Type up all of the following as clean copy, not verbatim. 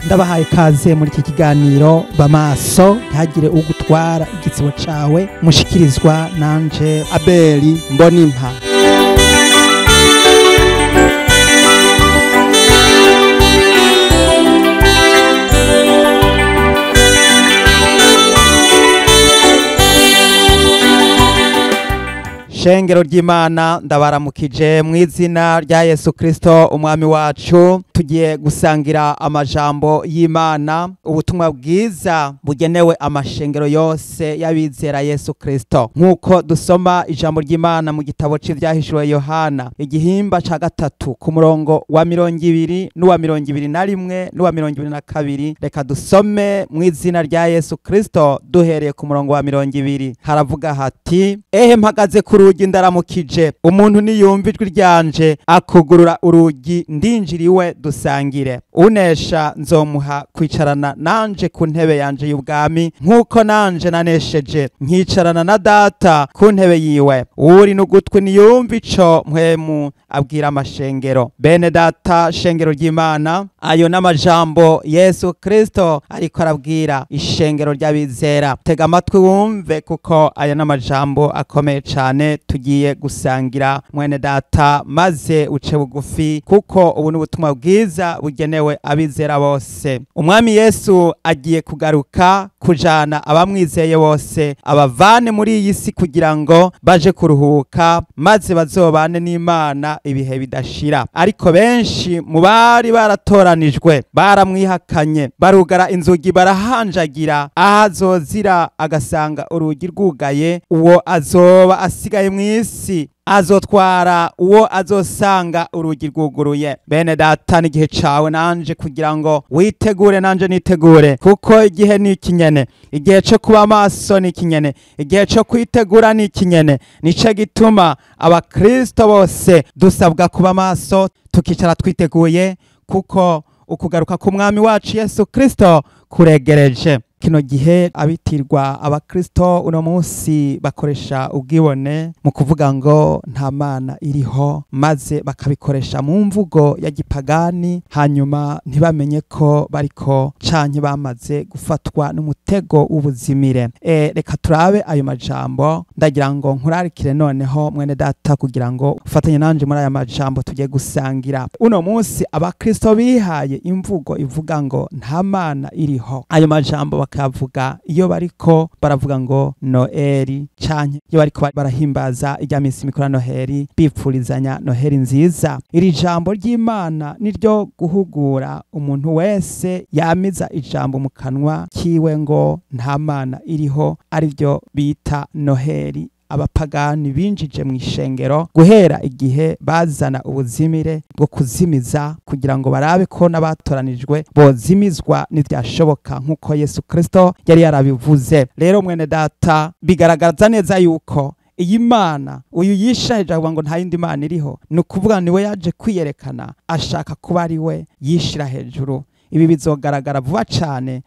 Ndabahaye kaze muri iki kiganiro Bamaso, ntihagire ugutwara igitsibo cawe, mushikirizwa nanje Abeli Mbonimpa. Shengero ry'Imana, ndabaramukije mu izina rya Yesu Kristo umwami wacu. Tugiye gusangira amajambo y'Imana, ubutumwa bwiza bugenewe amashengero yose y'abizera Yesu Kristo. Nkuko dusoma ijambo ry'Imana mu gitabo c'Ivyahishuriwe Yohana igihimba ca 3 ku murongo wa 20 n'uwa 21 n'uwa 22, reka dusome mu izina rya Yesu Kristo duhereye ku murongo wa 20. Haravuga hati: ehe mpagaze ku rugi ndaramukije, umuntu niyumva ijwi ryanje akugurura urugi, ndinjiriwe dusangire. Unesha nzomuha kwicarana nanje ku ntebe yanje y'ubwami, nkuko nanje nanesheje nkicarana na Data ku ntebe yiwe. Uri n'ugutwi niyumva ico mpwemu abwira amashengero. Bene Data, shengero ry'Imana, ayo n'amajambo Yesu Kristo ariko arabwira ishengero ry'abizera. Tega amatwi wumve, kuko ayo n'amajambo akomeye cane tugiye gusangira mwene Data, maze uce bugufi, kuko ubu n'ubutumwa bwiza bugenewe abizera bose. Umwami Yesu agiye kugaruka kujana abamwizeye bose, abavane muri iyi si kugira ngo baje kuruhuka, maze bazobane n'Imana ibihe bidashira. Ariko benshi mu bari baratoranijwe baramwihakanye, barugara inzugi barahanjagira. Aho azozira agasanga urugi rwugaye, uwo azoba asigaye mw'isi azotwara uwo azosanga urugi rwuguruye. Bene Data, n'igihe cawe nanje kugira ngo witegure, nanje nitegure, kuko igihe ni ikinyene, igihe co kuba maso ni ikinyene, igihe co kwitegura ni ikinyene. Nico gituma abakristo bose dusabwa kuba maso, tukicara twiteguye, kuko ukugaruka k'umwami wacu Yesu Kristo kuregereje. Kino gihe abitirwa abakristo uno munsi bakoresha ubwibone mu kuvuga ngo nta mana iriho, maze bakabikoresha mu mvugo ya gipagani, hanyuma ntibamenye ko bariko canke bamaze gufatwa n'umutego w'ubuzimire. Reka turabe ayo majambo. Ndagira ngo nkurarikire noneho mwene Data kugira ngo ufatanye nanje muri aya majambo tugiye gusangira. Uno munsi abakristo bihaye imvugo ivuga ngo nta mana iriho. Ayo majambo bakavuga iyo bariko baravuga ngo Noeli, canke iyo bariko barahimbaza ijya minsi mikuru ya Noheli, bipfurizanya Noheli nziza. Iri jambo ry'Imana niryo guhugura umuntu wese yamiza ijambo mu kanwa kiwe ngo nta mana iriho, arivyo bita Noheli. Abapagani binjije mu ishengero guhera igihe bazana ubuzimire bwo kuzimiza, kugira ngo barabe ko n'abatoranijwe bozimizwa n'ivyashoboka, nkuko Yesu Kristo yari yarabivuze. Rero mwene Data, bigaragaza neza yuko iyi Mana uyu yishahije avuga ngo nta yindi Mana iriho, ni ukuvuga niwe yaje kwiyerekana, ashaka kuba ari we yishira hejuru. Ibi bizogaragara vuba cane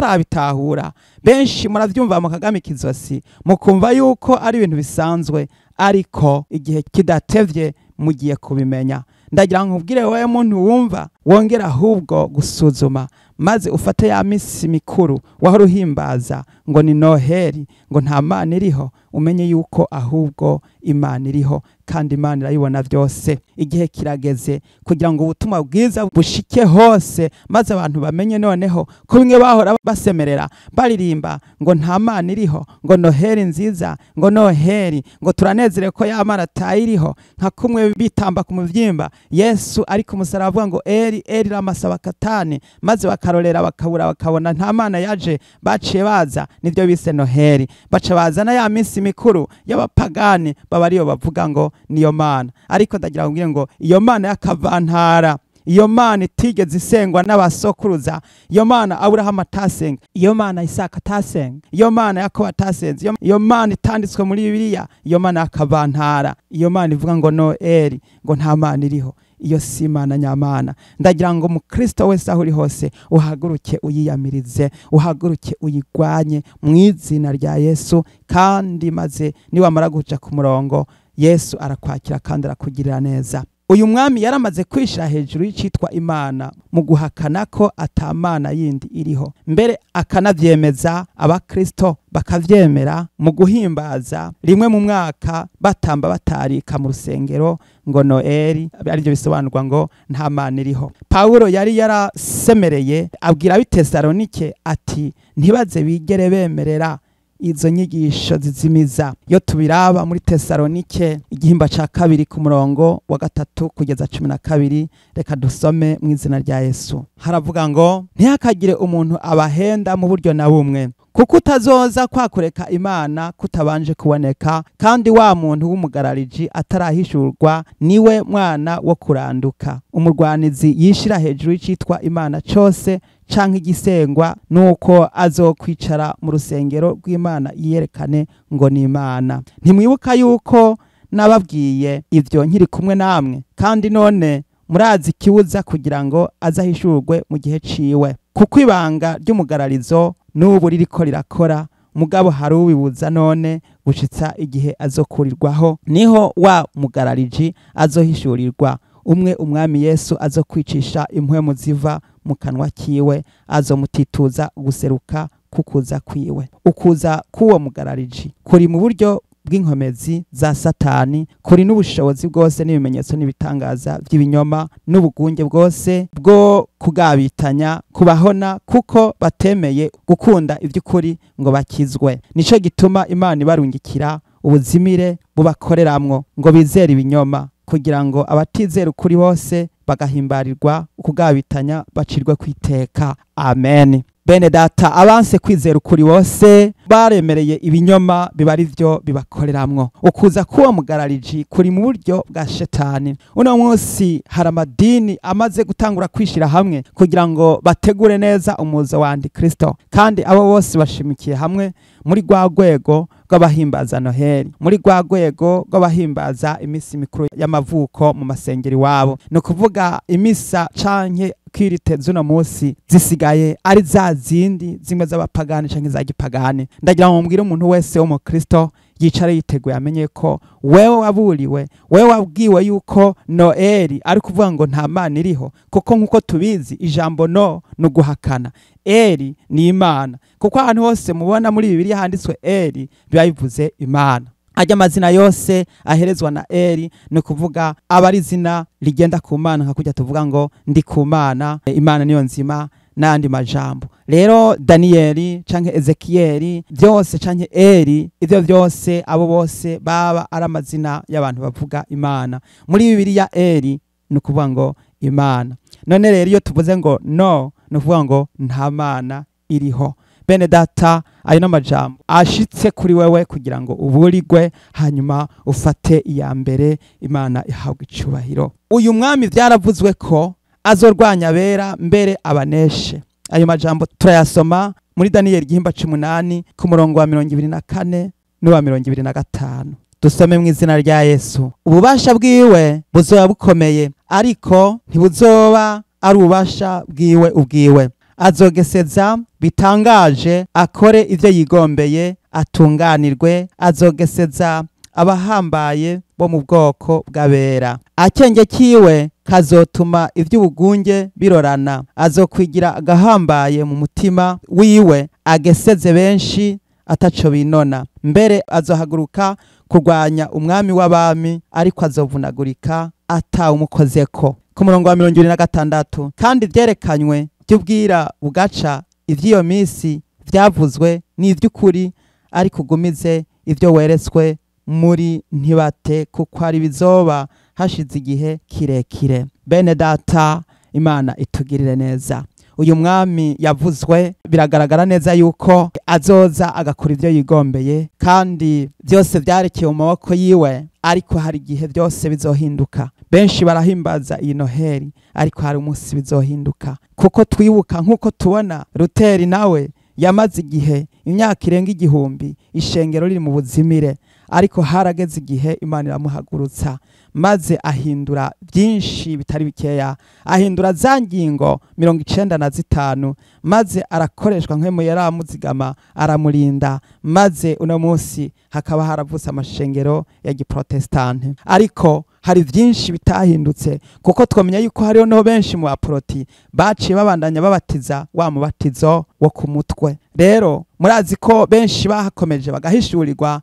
abatarabitahura. Benshi muravyumva mu Kagame kizosi, mukumva yuko ari ibintu bisanzwe, ariko igihe kidatevye mugiye kubimenya. Ndagira nkubwire wewe muntu wumva, wongera ahubwo gusuzuma, maze ufate ya misi mikuru wahora uhimbaza ngo ni Noheli, ngo nta Mana iriho, umenye yuko ahubwo Imana iriho, kandi Imana irayibona vyose. Igihe kirageze kugira ngo ubutumwa bwiza bushike hose, maze abantu bamenye noneho ko bimwe bahora basemerera baririmba ngo nta Mana iriho, ngo Noheli nziza, ngo Noheli, ngo turanezerewe ko ya Mana atayiriho, nka kumwe bitamba ku muvyimba Yesu ari ku musaraba avuga ngo Eli Eli lama sabakatani, maze bakarorera bakabura bakabona nta Mana yaje. Baciye baza nivyo bise Noheli, baca bazana ya minsi mikuru y'abapagani, baba ariyo bavuga ngo niyo Mana. Ariko ndagira ngo ngo iyo Mana y'akavantara, iyo Mana itigeze isengwa n'abasokuruza, iyo Mana Aburahamu atasenga, iyo Mana Isaka atasenga, iyo Mana Yakobo atasenze, iyo Mana itanditswe muri Bibiliya, iyo Mana y'akavantara, iyo Mana ivuga ngo Noeli, ngo nta Mana iriho, iyo si Imana nyamana. Ndagira ngo mukristo wese aho uri hose uhaguruke uyiyamirize, uhaguruke uyigwanye mu izina rya Yesu, kandi maze niwamara guca ku murongo Yesu arakwakira kandi arakugirira neza. Uyu mwami yaramaze kwishira hejuru y'icitwa Imana mu guhakana ko atamana yindi iriho, mbere akanavyemeza abakristo bakavyemera mu guhimbaza rimwe mu mwaka batamba batarika mu rusengero ngo Noeli, arivyo bisobanurwa ngo nta mana iriho. Pawulo yari yarasemereye abwira ab'i Tesalonike ati ntibaze bigere bemerera izo nyigisho zizimiza. Iyo tubiraba muri Tesalonike igihimba ca 2 ku murongo wa 3 kugeza 12, reka dusome mu izina rya Yesu. Haravuga ngo ntihakagire umuntu abahenda mu buryo na bumwe, kuko utazoza kwakureka Imana kutabanje kuboneka, kandi wa muntu w'umugarariji atarahishurwa niwe mwana wo kuranduka, umurwanizi yishira hejuru y'icitwa Imana cose canke igisengwa, nuko azokwicara mu rusengero rw'Imana yiyerekane ngo ni Imana. Ntimwibuka yuko nababwiye ivyo nkiri kumwe namwe? Kandi none murazi ikibuza kugira ngo azahishurwe mu gihe ciwe, kuko ibanga ry'umugararizo n'ubu ririko rirakora, mugabo hari ubibuza none gushitsa igihe azokurirwaho. Niho wa mugarariji azohishurirwa, umwe umwami Yesu azokwicisha impwemu ziva mu kanwa kiwe, azomutituza guseruka kukuza kwiwe. Ukuza k'uwo mugarariji kuri mu buryo bw'inkomezi za Satani, kuri n'ubushobozi bwose n'ibimenyetso n'ibitangaza by'ibinyoma n'ubugunge bwose bwo kugabitanya kubahona, kuko batemeye gukunda iby'ukuri ngo bakizwe. Nico gituma Imana ibarungikira ubuzimire bubakoreramwo ngo bizere ibinyoma, kugira ngo abatizera ukuri bose bagahimbarirwa ukugabitanya bacirwe kwiteka. Amen. Bene data, abanse kwizera ukuri bose baremereye ibinyoma biba ari byo bibakoreramwo. Ukuza k'uwo mugarariji kuri mu buryo bwa Shetani. Uno munsi hari amadini amaze gutangura kwishira hamwe kugira ngo bategure neza umuzo wa Antikristo, kandi abo bose bashimikiye hamwe muri rwa rwego rw'abahimbaza Noheli, muri rwa rwego rw'abahimbaza iminsi mikuru y'amavuko mu masengero iwabo. Ni ukuvuga imisa canke kirite z'uno munsi zisigaye ari za zindi zimwe z'abapagani canke za gipagani. Ndagira ngo mbwire umuntu wese w'umukristo yicare yiteguye, amenye ko wewe waburiwe, wewe wabwiwe yuko Noeli ari kuvuga ngo nta mana iriho, kuko nkuko tubizi ijambo no nuguhakana, Eli ni Imana, kuko ahantu hose mubona muri Bibiliya handitswe Eli biba bivuze Imana. Ajya amazina yose aherezwa na Eli ni kuvuga aba ari izina rigenda ku Mana, nka kujya tuvuga ngo ndi ku Mana, Imana niyo nzima n'andi majambo. Rero Daniyeli canke Ezekieli byose canke Eli, ivyo byose abo bose baba ari amazina y'abantu bavuga Imana. Muri Bibiliya Eli ni kuvuga ngo Imana. None rero iyo tuvuze ngo no, ni kuvuga ngo nta mana iriho. Bene data, ayo n'amajambo ashitse kuri wewe kugira ngo uburirwe, hanyuma ufate iya mbere, Imana ihabwe icubahiro. Uyu mwami vyaravuzwe ko azorwanya abera mbere abaneshe. Ayo majambo turayasoma muri Daniyeli igihimba c'umunani ku murongo wa 24 n'uwa 25. Dusome mu izina rya Yesu. Ububasha bwiwe buzoba bukomeye, ariko ntibuzoba ari ububasha bwiwe ubwiwe. Azogeseza bitangaje, akore ivyo yigombeye, atunganirwe. Azogeseza abahambaye bo mu bwoko bw'abera. Akenge kiwe kazotuma ivy'ubugunge birorana. Azokwigira agahambaye mu mutima wiwe, ageseze benshi ataco binona. Mbere azohaguruka kurwanya umwami w'abami, ariko azovunagurika atawumukozeko. Ku murongo wa 26, kandi vyerekanywe by'ubwira bugaca ivy'iyo misi vyavuzwe n'ivy'ukuri, ariko ugumize ivyo weretswe muri ntibate, kuko ari bizoba hashize igihe kirekire. Bene data, Imana itugirire neza. Uyu mwami yavuzwe biragaragara neza yuko azoza agakora ivyo yigombeye, kandi byose vyarekeye mu maboko yiwe, ariko hari igihe byose bizohinduka. Benshi barahimbaza iyi Noheli, ariko hari umunsi bizohinduka, kuko twibuka nkuko tubona Luteri nawe yamaze igihe imyaka irenga 1000 ishengero riri mu buzimire, ariko harageze igihe Imana iramuhagurutsa maze ahindura byinshi bitari bikeya, ahindura za ngingo 95, maze arakoreshwa nk'emu yaramuzigama aramurinda, maze uno munsi hakaba haravutse amashengero ya giprotestante. Ariko Hari byinshi bitahindutse, kuko twamenya yuko hariho no benshi mu baporoti baciye babandanya babatiza wa mubatizo wo ku mutwe. Rero murazi ko benshi bahakomeje bagahishurirwa,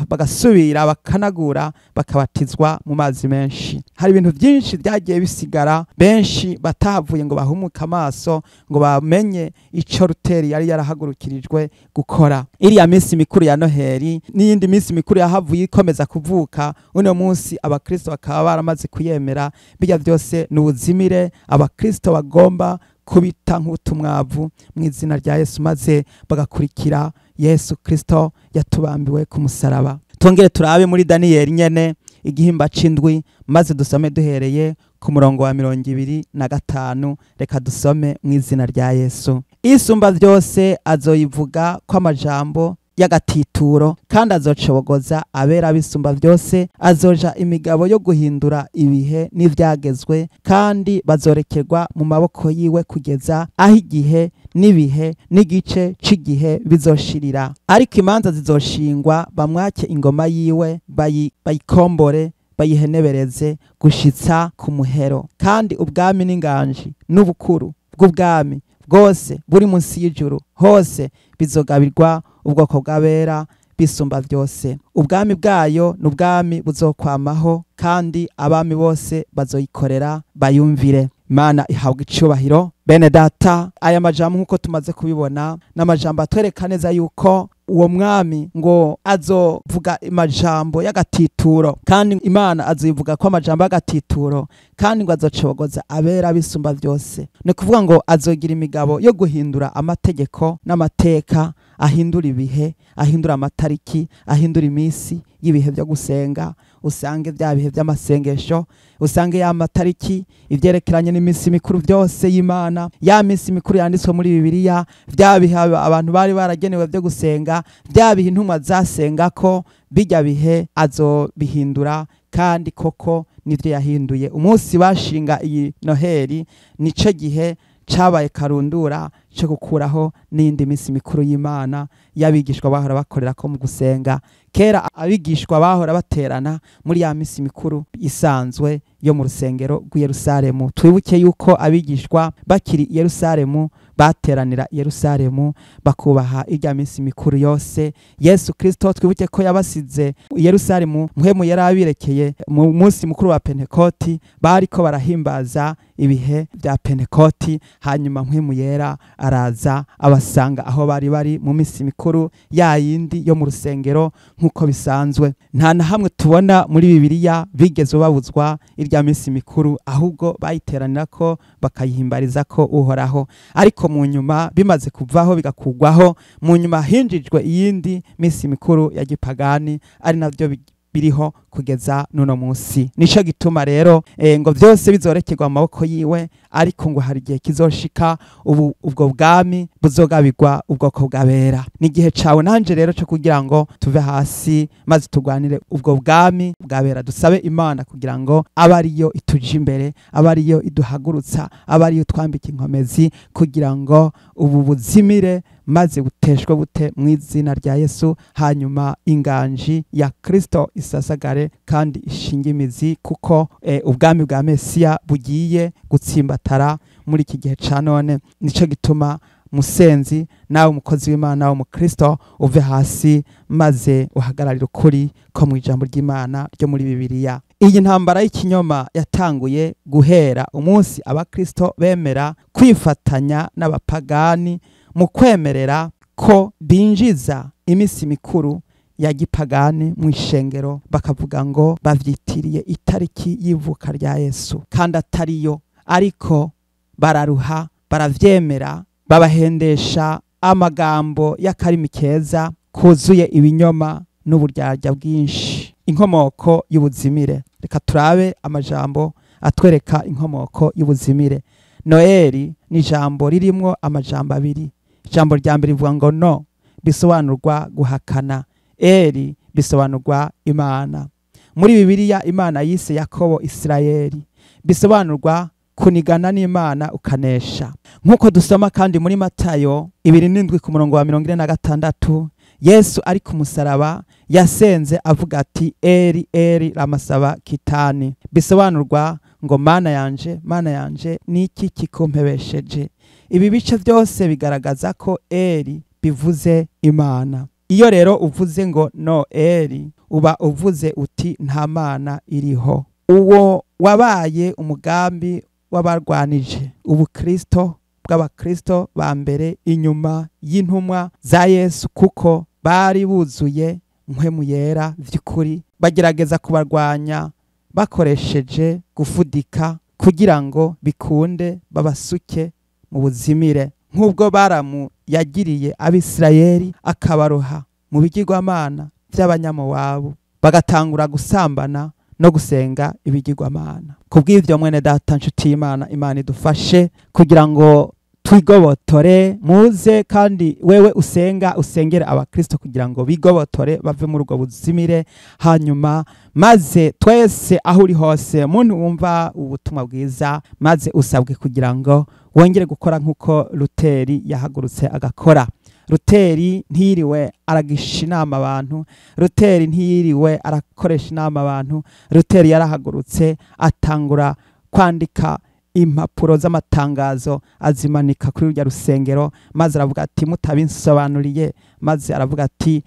bagasubira bakanagura, bakabatizwa mu mazi menshi. Hari ibintu byinshi byagiye bisigara, benshi batavuye ngo bahumuke amaso ngo bamenye ico Luteri yari yarahagurukirijwe gukora. Iriya minsi mikuru ya Noheli n'iyindi minsi mikuru yahavuye ikomeza kuvuka, uno munsi abakristo bakaba baramaze kuyemera. Bijya byose n'ubuzimire abakristo bagomba kubita nk'utumwavu mu izina rya Yesu, maze bagakurikira Yesu Kristo yatubambiwe ku musaraba. Tongere turabe muri Daniyeli nyene igihimba c'indwi, maze dusome duhereye ku murongo wa 25. Reka dusome mu izina rya Yesu. Isumba byose azoyivuga ko amajambo y'agatituro, kandi azocobogoza abera bisumba byose, azoja imigabo yo guhindura ibihe n'ivyagezwe, kandi bazorekerwa mu maboko yiwe kugeza aho igihe n'ibihe n'igice c'igihe bizoshirira. Ariko imanza zizoshingwa, bamwake ingoma yiwe, bayikombore, bayihenebereze gushitsa ku muhero. Kandi ubwami n'inganji n'ubukuru bw'ubwami bwose buri munsi y'ijuru hose bizogabirwa ubwoko bw'abera bisumba byose. Ubwami bwayo n'ubwami buzokwamaho, kandi abami bose bazoyikorera bayumvire. Imana ihabwa icubahiro. Bene data, aya majambo nkuko tumaze kubibona n'amajambo atwereka neza yuko uwo mwami ngo azovuga amajambo y'agatituro, kandi Imana azoyivuga ko amajambo y'agatituro, kandi ngo azocobogoza abera bisumba byose. Ni kuvuga ngo azogira imigabo yo guhindura amategeko n'amateka, ahindura ibihe, ahindura amatariki, ahindura iminsi y'ibihe byo gusenga. Usange bya bihe by'amasengesho, usange ya matariki, ivyerekeranye n'iminsi mikuru byose y'Imana, ya minsi mikuru yanditswe muri Bibiliya, bya bihe abantu bari baragenewe byo gusenga, bya bihe intumwa zasenga ko bijya bihe azobihindura. Kandi koko nivyo yahinduye. Umunsi bashinga iyi Noheli nico gihe cabaye karundura cyo gukuraho n'indi minsi mikuru y'Imana y'abigishwa bahora bakorera ko mu gusenga. Kera abigishwa bahora baterana muri ya minsi mikuru isanzwe yo mu rusengero rw'i Yerusalemu. Twibuke yuko abigishwa bakiri i Yerusalemu bateranira i Yerusalemu bakubaha irya minsi mikuru yose. Yesu Kristo twibuke ko yabasize i Yerusalemu, muhemu yarabirekeye mu munsi mukuru wa Pentekoti, bariko barahimbaza ibihe bya Pentekoti. Hanyuma muhemu yera araza abasanga aho bari bari mu minsi mikuru ya yindi yo mu rusengero nkuko bisanzwe. Nta na hamwe tubona muri Bibiliya bigeze babuzwa irya minsi mikuru, ahubwo bayiteranira ko bakayihimbariza ko Uhoraho. Ariko mu nyuma bimaze kuvaho bigakugwaho, mu nyuma hinjijwe iyindi minsi mikuru ya gipagani, ari navyo biriho kugeza nuno munsi. Nico gituma rero ngo byose bizorekerwa mu maboko yiwe, ariko ngo hari igihe kizoshika ubu ubwo bwami buzogabirwa ubwoko bw'abera. Ni igihe cawe nanje rero cyo kugira ngo tuve hasi maze tugwanire ubwo bwami bw'abera. Dusabe Imana kugira ngo abe ariyo ituje imbere, abe ariyo iduhagurutsa, abe ariyo twambika inkomezi, kugira ngo ubu buzimire maze buteshwe bute mu izina rya Yesu. Hanyuma inganji ya Kristo isasagare kandi ishinge imizi, kuko ubwami bwa Mesiya bugiye gutsimbatara muri iki gihe ca none. Nico gituma musenzi nawe umukozi w'Imana wo mu Kristo uve hasi maze uhagararire ukuri ko mu ijambo ry'Imana ryo muri Bibiliya. Iyi ntambara y'ikinyoma yatanguye guhera umunsi abakristo bemera kwifatanya n'abapagani mu kwemerera ko binjiza iminsi mikuru ya gipagani mu ishengero, bakavuga ngo bavyitiriye itariki y'ivuka rya Yesu kandi atariyo. Ariko bararuha, baravyemera, babahendesha amagambo y'akarimi keza kuzuye ibinyoma n'uburyarya bwinshi. Inkomoko y'ubuzimire. Reka turabe amajambo atwereka inkomoko y'ubuzimire. Noeli ni ijambo ririmwo amajambo abiri. Ijambo rya mbere rivuga ngo no, bisobanurwa guhakana. Eri bisobanurwa Imana. Muri Bibiliya Imana yise Yakobo Isirayeli, bisobanurwa kunigana n'Imana ukanesha. Nkuko dusoma kandi muri Matayo 27 ku murongo wa 46, Yesu ari ku musaraba yasenze avuga ati eri eri ramasaba kitani, bisobanurwa ngo mana yanje, mana yanje, niki kikumpebesheje. Ibi bice byose bigaragaza ko eri bivuze Imana. Iyo rero uvuze ngo no eri, uba uvuze uti nta mana iriho. Uwo wabaye umugambi w'abarwanije ubukristo bw'abakristo ba mbere inyuma y'intumwa za Yesu, kuko bari buzuye mpwemu yera vy'ukuri, bagerageza kubarwanya bakoresheje gufudika kugira ngo bikunde babasuke mu buzimire, nk'ubwo Baramu yagiriye Abisirayeli akabaroha mu bigirwamana by'abanyamowabu, bagatangura gusambana no gusenga ibigirwamana. Kubw'ivyo mwene data nshuti y'Imana, Imana idufashe kugira ngo twigobotore. Muze kandi wewe usenga usengere abakristo kugira ngo bigobotore bave muri ubwo buzimire, hanyuma maze twese aho uri hose muntu wumva ubutumwa bwiza, maze usabwe kugira ngo wongere gukora nk'uko Luteri yahagurutse agakora. Luteri ntiyiriwe aragisha inama abantu, Luteri ntiyiriwe arakoresha inama abantu. Luteri yarahagurutse atangura kwandika impapuro z'amatangazo azimanika kuri rurya rusengero, maze aravuga ati mutabinsobanuriye, maze aravuga ati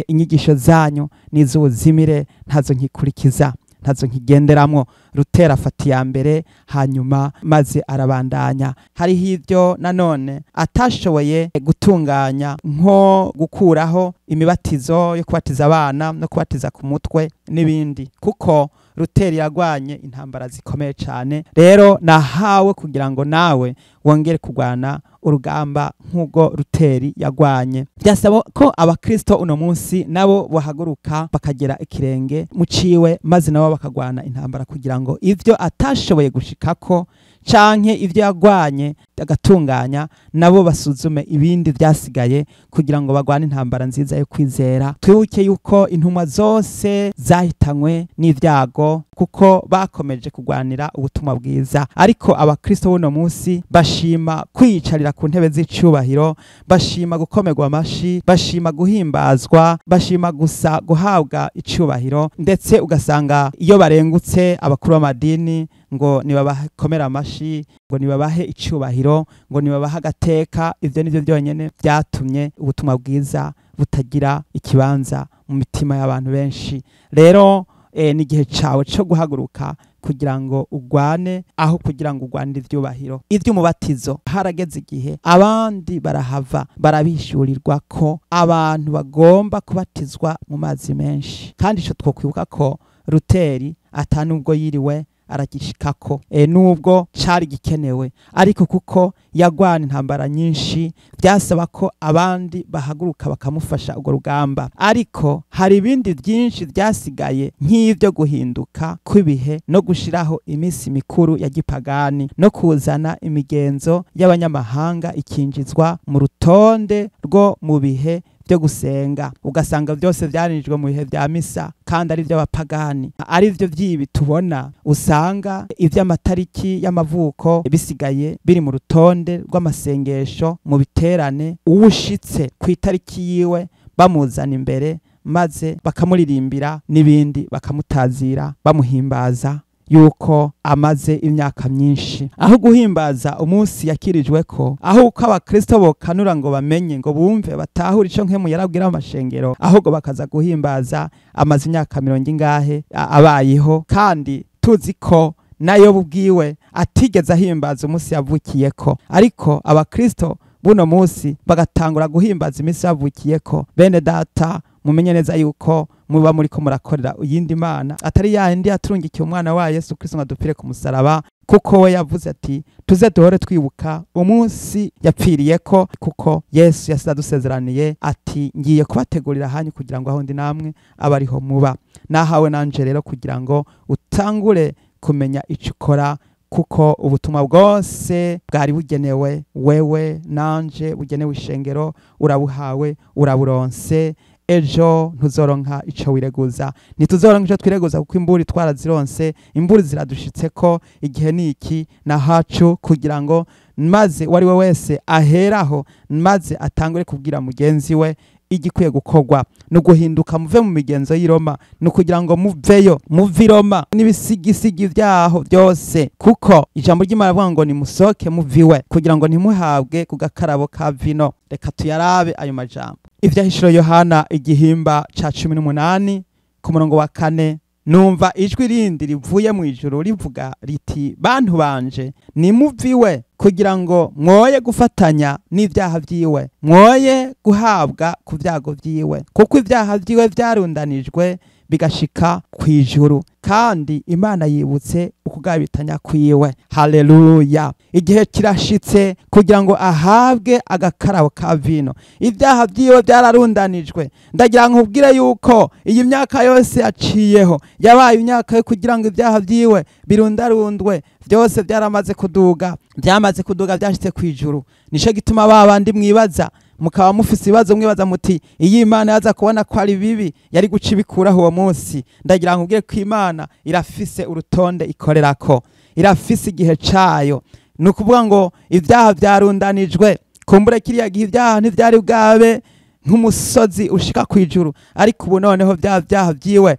inyigisho zanyu niz'ubuzimire, ntazo nkikurikiza, ntazo nkigenderamwo. Luteri afata iya mbere, hanyuma maze arabandanya. Hariho ibyo nanone atashoboye gutunganya, nko gukuraho imibatizo yo kubatiza abana no kubatiza ku mutwe n'ibindi, kuko Luteri yagwanye intambara zikomeye cyane. Rero nahawe kugira ngo nawe wongere kurwana urugamba nk'ubwo Luteri yagwanye. Byasaba ko abakristo uno munsi nabo bahaguruka bakagera ikirenge muciwe, maze nabo bakagwana intambara kugira ngo ivyo atashoboye gushikako canke ivyo yagwanye agatunganya, nabo basuzume ibindi byasigaye kugira ngo bagwane intambara nziza yo kwizera. Twibuke yuko intumwa zose zahitanywe n'ivyago kuko bakomeje kugwanira ubutumwa bwiza, ariko abakristo buno munsi bashima kwiyicarira ku ntebe z'icubahiro, bashima gukomerwa amashi, bashima guhimbazwa, bashima gusa guhabwa icubahiro, ndetse ugasanga iyo barengutse abakuru b'amadini ngo nibabakomera amashi, ngo nibabahe icubahiro, ngo nibabahe agateka. Ivyo nivyo byonyene byatumye ubutumwa bwiza butagira ikibanza mu mitima y'abantu benshi. Rero ni igihe cawe co guhaguruka kugira ngo ugwane, aho kugira ngo ugwanire ivyubahiro. Ivy'umubatizo harageze igihe abandi barahava barabishurirwa ko abantu bagomba kubatizwa mu mazi menshi, kandi ico twokwibuka ko Luteri atanubwo yiriwe aragishikako, nubwo cari gikenewe, ariko kuko yagwana intambara nyinshi byasaba ko abandi bahaguruka bakamufasha urwo rugamba. Ariko hari ibindi byinshi byasigaye nk'ivyo guhinduka kw'ibihe no gushiraho iminsi mikuru ya gipagani no kuzana imigenzo y'abanyamahanga ikinjizwa mu rutonde rwo mu bihe byo gusenga, ugasanga byose byarinjwe mu bihe bya misa kandi ari by'abapagani. Ari byo byibi tubona, usanga ivy'amatariki y'amavuko bisigaye biri mu rutonde rw'amasengesho mu biterane, uwushitse ku itariki yiwe bamuzana imbere maze bakamuririmbira n'ibindi, bakamutazira bamuhimbaza yuko amaze imyaka myinshi. Aho guhimbaza umunsi yakirijwe ko, aho uko abakristo bokanura ngo bamenye, ngo bumve batahure ico nkemu yarabwira amashengero, ahubwo bakaza guhimbaza amaze imyaka mirongo ingahe abayeho, kandi tuzi ko nayo bubwiwe atigeze ahimbaza umunsi yavukiyeko. Ariko abakristo buno munsi bagatangura guhimbaza iminsi yavukiyeko. Bene data, mumenye neza yuko muba muriko murakorera iyindi mana atari yandi yaturungikiye umwana wa Yesu Kristo ngo adupfire ku musaraba, kuko we yavuze ati tuze duhore twibuka umunsi yapfiriyeko, kuko Yesu yasize adusezeraniye ati ngiye kubategurira hanyu kugira ngo aho ndi namwe abariho muba. Nahawe nanje rero kugira ngo utangure kumenya ico ukora, kuko ubutumwa bwose bwari bugenewe wewe nanje, bugenewe ishengero, urabuhawe, uraburonse. Ejo ntuzoronka ico wireguza, ntituzoronka ico twireguza, kuko imburi twarazironse, imburi ziradushitseko. Igihe niki na hacu kugira ngo maze wari we wese aheraho, maze atangure kubwira mugenzi we Igikwiye gukorwa ni uguhinduka muve mu migenzo y'i Roma, ni ukugira ngo muveyo, muve i Roma n'ibisigisigi byaho byose, kuko ijambo ry'Imana rivuga ngo nimusohoke muviwe kugira ngo ntimuhabwe ku gakarabo ka vino. Reka tuyarabe ayo majambo. Ivyahishuro Yohana igihimba ca 18 ku murongo wa 4: numva ijwi rindi rivuye mu ijuru rivuga riti, bantu banje nimuviwe kugira ngo mwoye gufatanya n'ivyaha vyiwe, mwoye guhabwa ku vyago vyiwe, kuko ivyaha vyiwe vyarundanijwe bigashika kw'ijuru, kandi Imana yibutse ukugabitanya kwiwe. Haleluya! Igihe kirashitse kugira ngo ahabwe agakarabo ka vino. Ibyaha vyiwe byararundanijwe. Ndagira nkubwire yuko iyi myaka yose yaciyeho yabaye imyaka yo kugira ngo ibyaha vyiwe birundarundwe, byose byaramaze kuduga, byamaze kuduga byashitse kw'ijuru. Nico gituma babandi mwibaza, mukaba mufise ibibazo mwibaza muti iyi Imana yaza kubona ko ari bibi yari guca ibikuraho uwo munsi. Ndagira nkubwire ko Imana irafise urutonde ikorerako, irafise igihe cayo. Ni ukuvuga ngo ibyaha byarundanijwe. Kumbure kiriya gihe ibyaha ntivyari bwabe nk'umusozi ushika kw'ijuru, ariko ubu noneho bya byaha vyiwe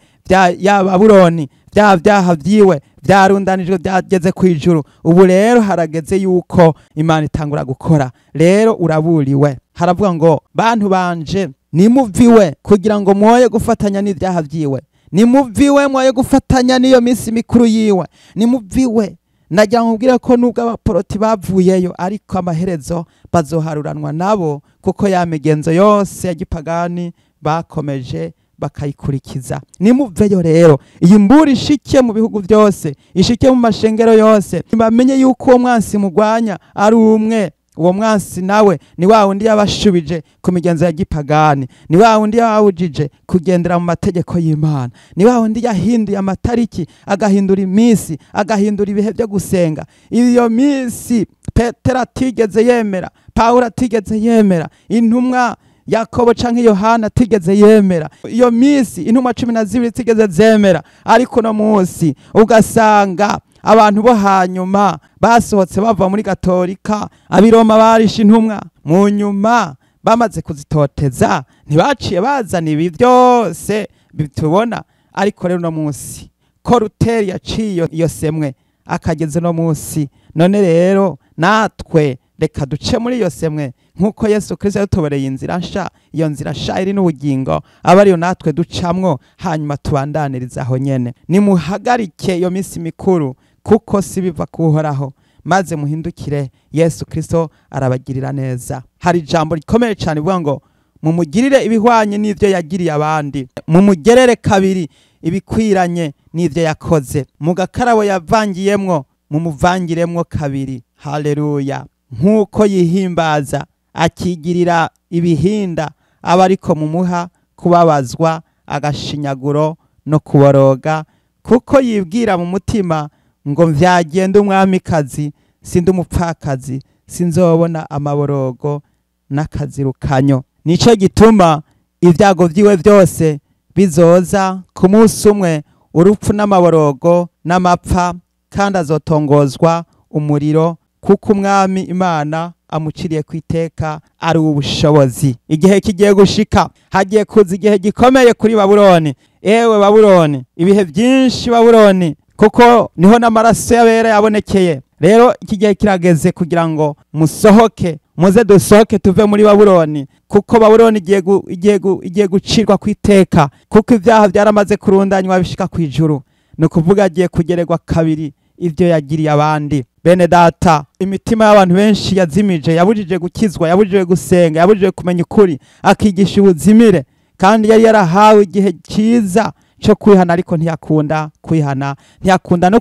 ya Babuloni, bya byaha vyiwe byarundanijwe byageze kw'ijuru. Ubu rero harageze yuko Imana itangura gukora. Rero uraburiwe. Haravuga ngo bantu banje nimuviwe kugira ngo mwoye gufatanya n'ibyaha vyiwe, nimuviwe mwoye gufatanya n'iyo minsi mikuru yiwe, nimuviwe. Nagira nkubwire ko nubwo abaporoti bavuyeyo, ariko amaherezo bazoharuranwa nabo, kuko ya migenzo yose ya gipagani bakomeje bakayikurikiza. Nimuveyo rero, iyi mbura ishike mu bihugu byose, ishike mu mashengero yose, bamenye yuko uwo mwansi mugwanya ari umwe. Uwo mwansi nawe ni wa wundi yabashubije ku migenzo ya gipagani, ni wa wundi yababujije kugendera mu mategeko y'Imana, ni wa wundi yahinduye amatariki, agahindura iminsi, agahindura ibihe byo gusenga. Iyo minsi Petero atigeze yemera, Pawulo atigeze yemera, intumwa Yakobo canke Yohana atigeze yemera, iyo minsi intumwa 12 zigeze zemera. Ariko no munsi ugasanga abantu bo hanyuma basohotse bava muri Katolika, abiroma barisha intumwa, mu nyuma bamaze kuzitoteza ntibaciye bazana ibi byose bitubona. Ariko rero no munsi ko Luteri yaciye iyo semwe akageze no munsi, none rero natwe reka duce muri iyo semwe nkuko Yesu Kristo yatubereye inzira nsha. Iyo nzira nsha iri n'ubugingo, aba ariyo natwe ducamwo, hanyuma tubandaniriza aho nyene. Nimuhagarike iyo minsi mikuru, kuko si biva kuhoraho, maze muhindukire. Yesu Kristo arabagirira neza. Hari ijambo rikomeye cyane rivuga ngo mumugirire ibihwanye n'ivyo yagiriye abandi, mumugerere kabiri ibikwiranye n'ivyo yakoze, mu gakarabo yavangiyemwo mumuvangiremwo kabiri. Haleluya! Nkuko yihimbaza akigirira ibihinda, aba ariko mumuha kubabazwa agashinyaguro no kuboroga, kuko yibwira mu mutima ngo vyagenda umwamikazi, sindi umupfakazi, sinzobona amaborogo n'akazirukanyo. Nico gituma ibyago vyiwe vyose bizoza ku munsi umwe, urupfu n'amaborogo n'amapfa, kandi azotongozwa umuriro, kuko umwami Imana amuciriye kwiteka ari ubushobozi. Igihe kigiye gushika, hagiye kuza igihe gikomeye kuri Babuloni. Ewe Babuloni, ibihe byinshi Babuloni, kuko niho n'amaraso y'abera yabonekeye. Rero iki gihe kirageze kugira ngo musohoke, muze dusohoke tuve muri Babuloni, kuko Babuloni igiye gucirwa kwiteka, kuko ibyaha byaramaze kurundanywa bishika kwijuru. Ni kuvuga agiye kugeregwa kabiri ivyo yagiriye abandi. Bene data, imitima y'abantu benshi yazimije, yabujije gukizwa, yabujije gusenga, yabujije kumenya ukuri, akigisha ubuzimire, kandi yari yarahawe igihe cyiza cyo kwihana, ariko ntiyakunda kwihana, ntiyakunda no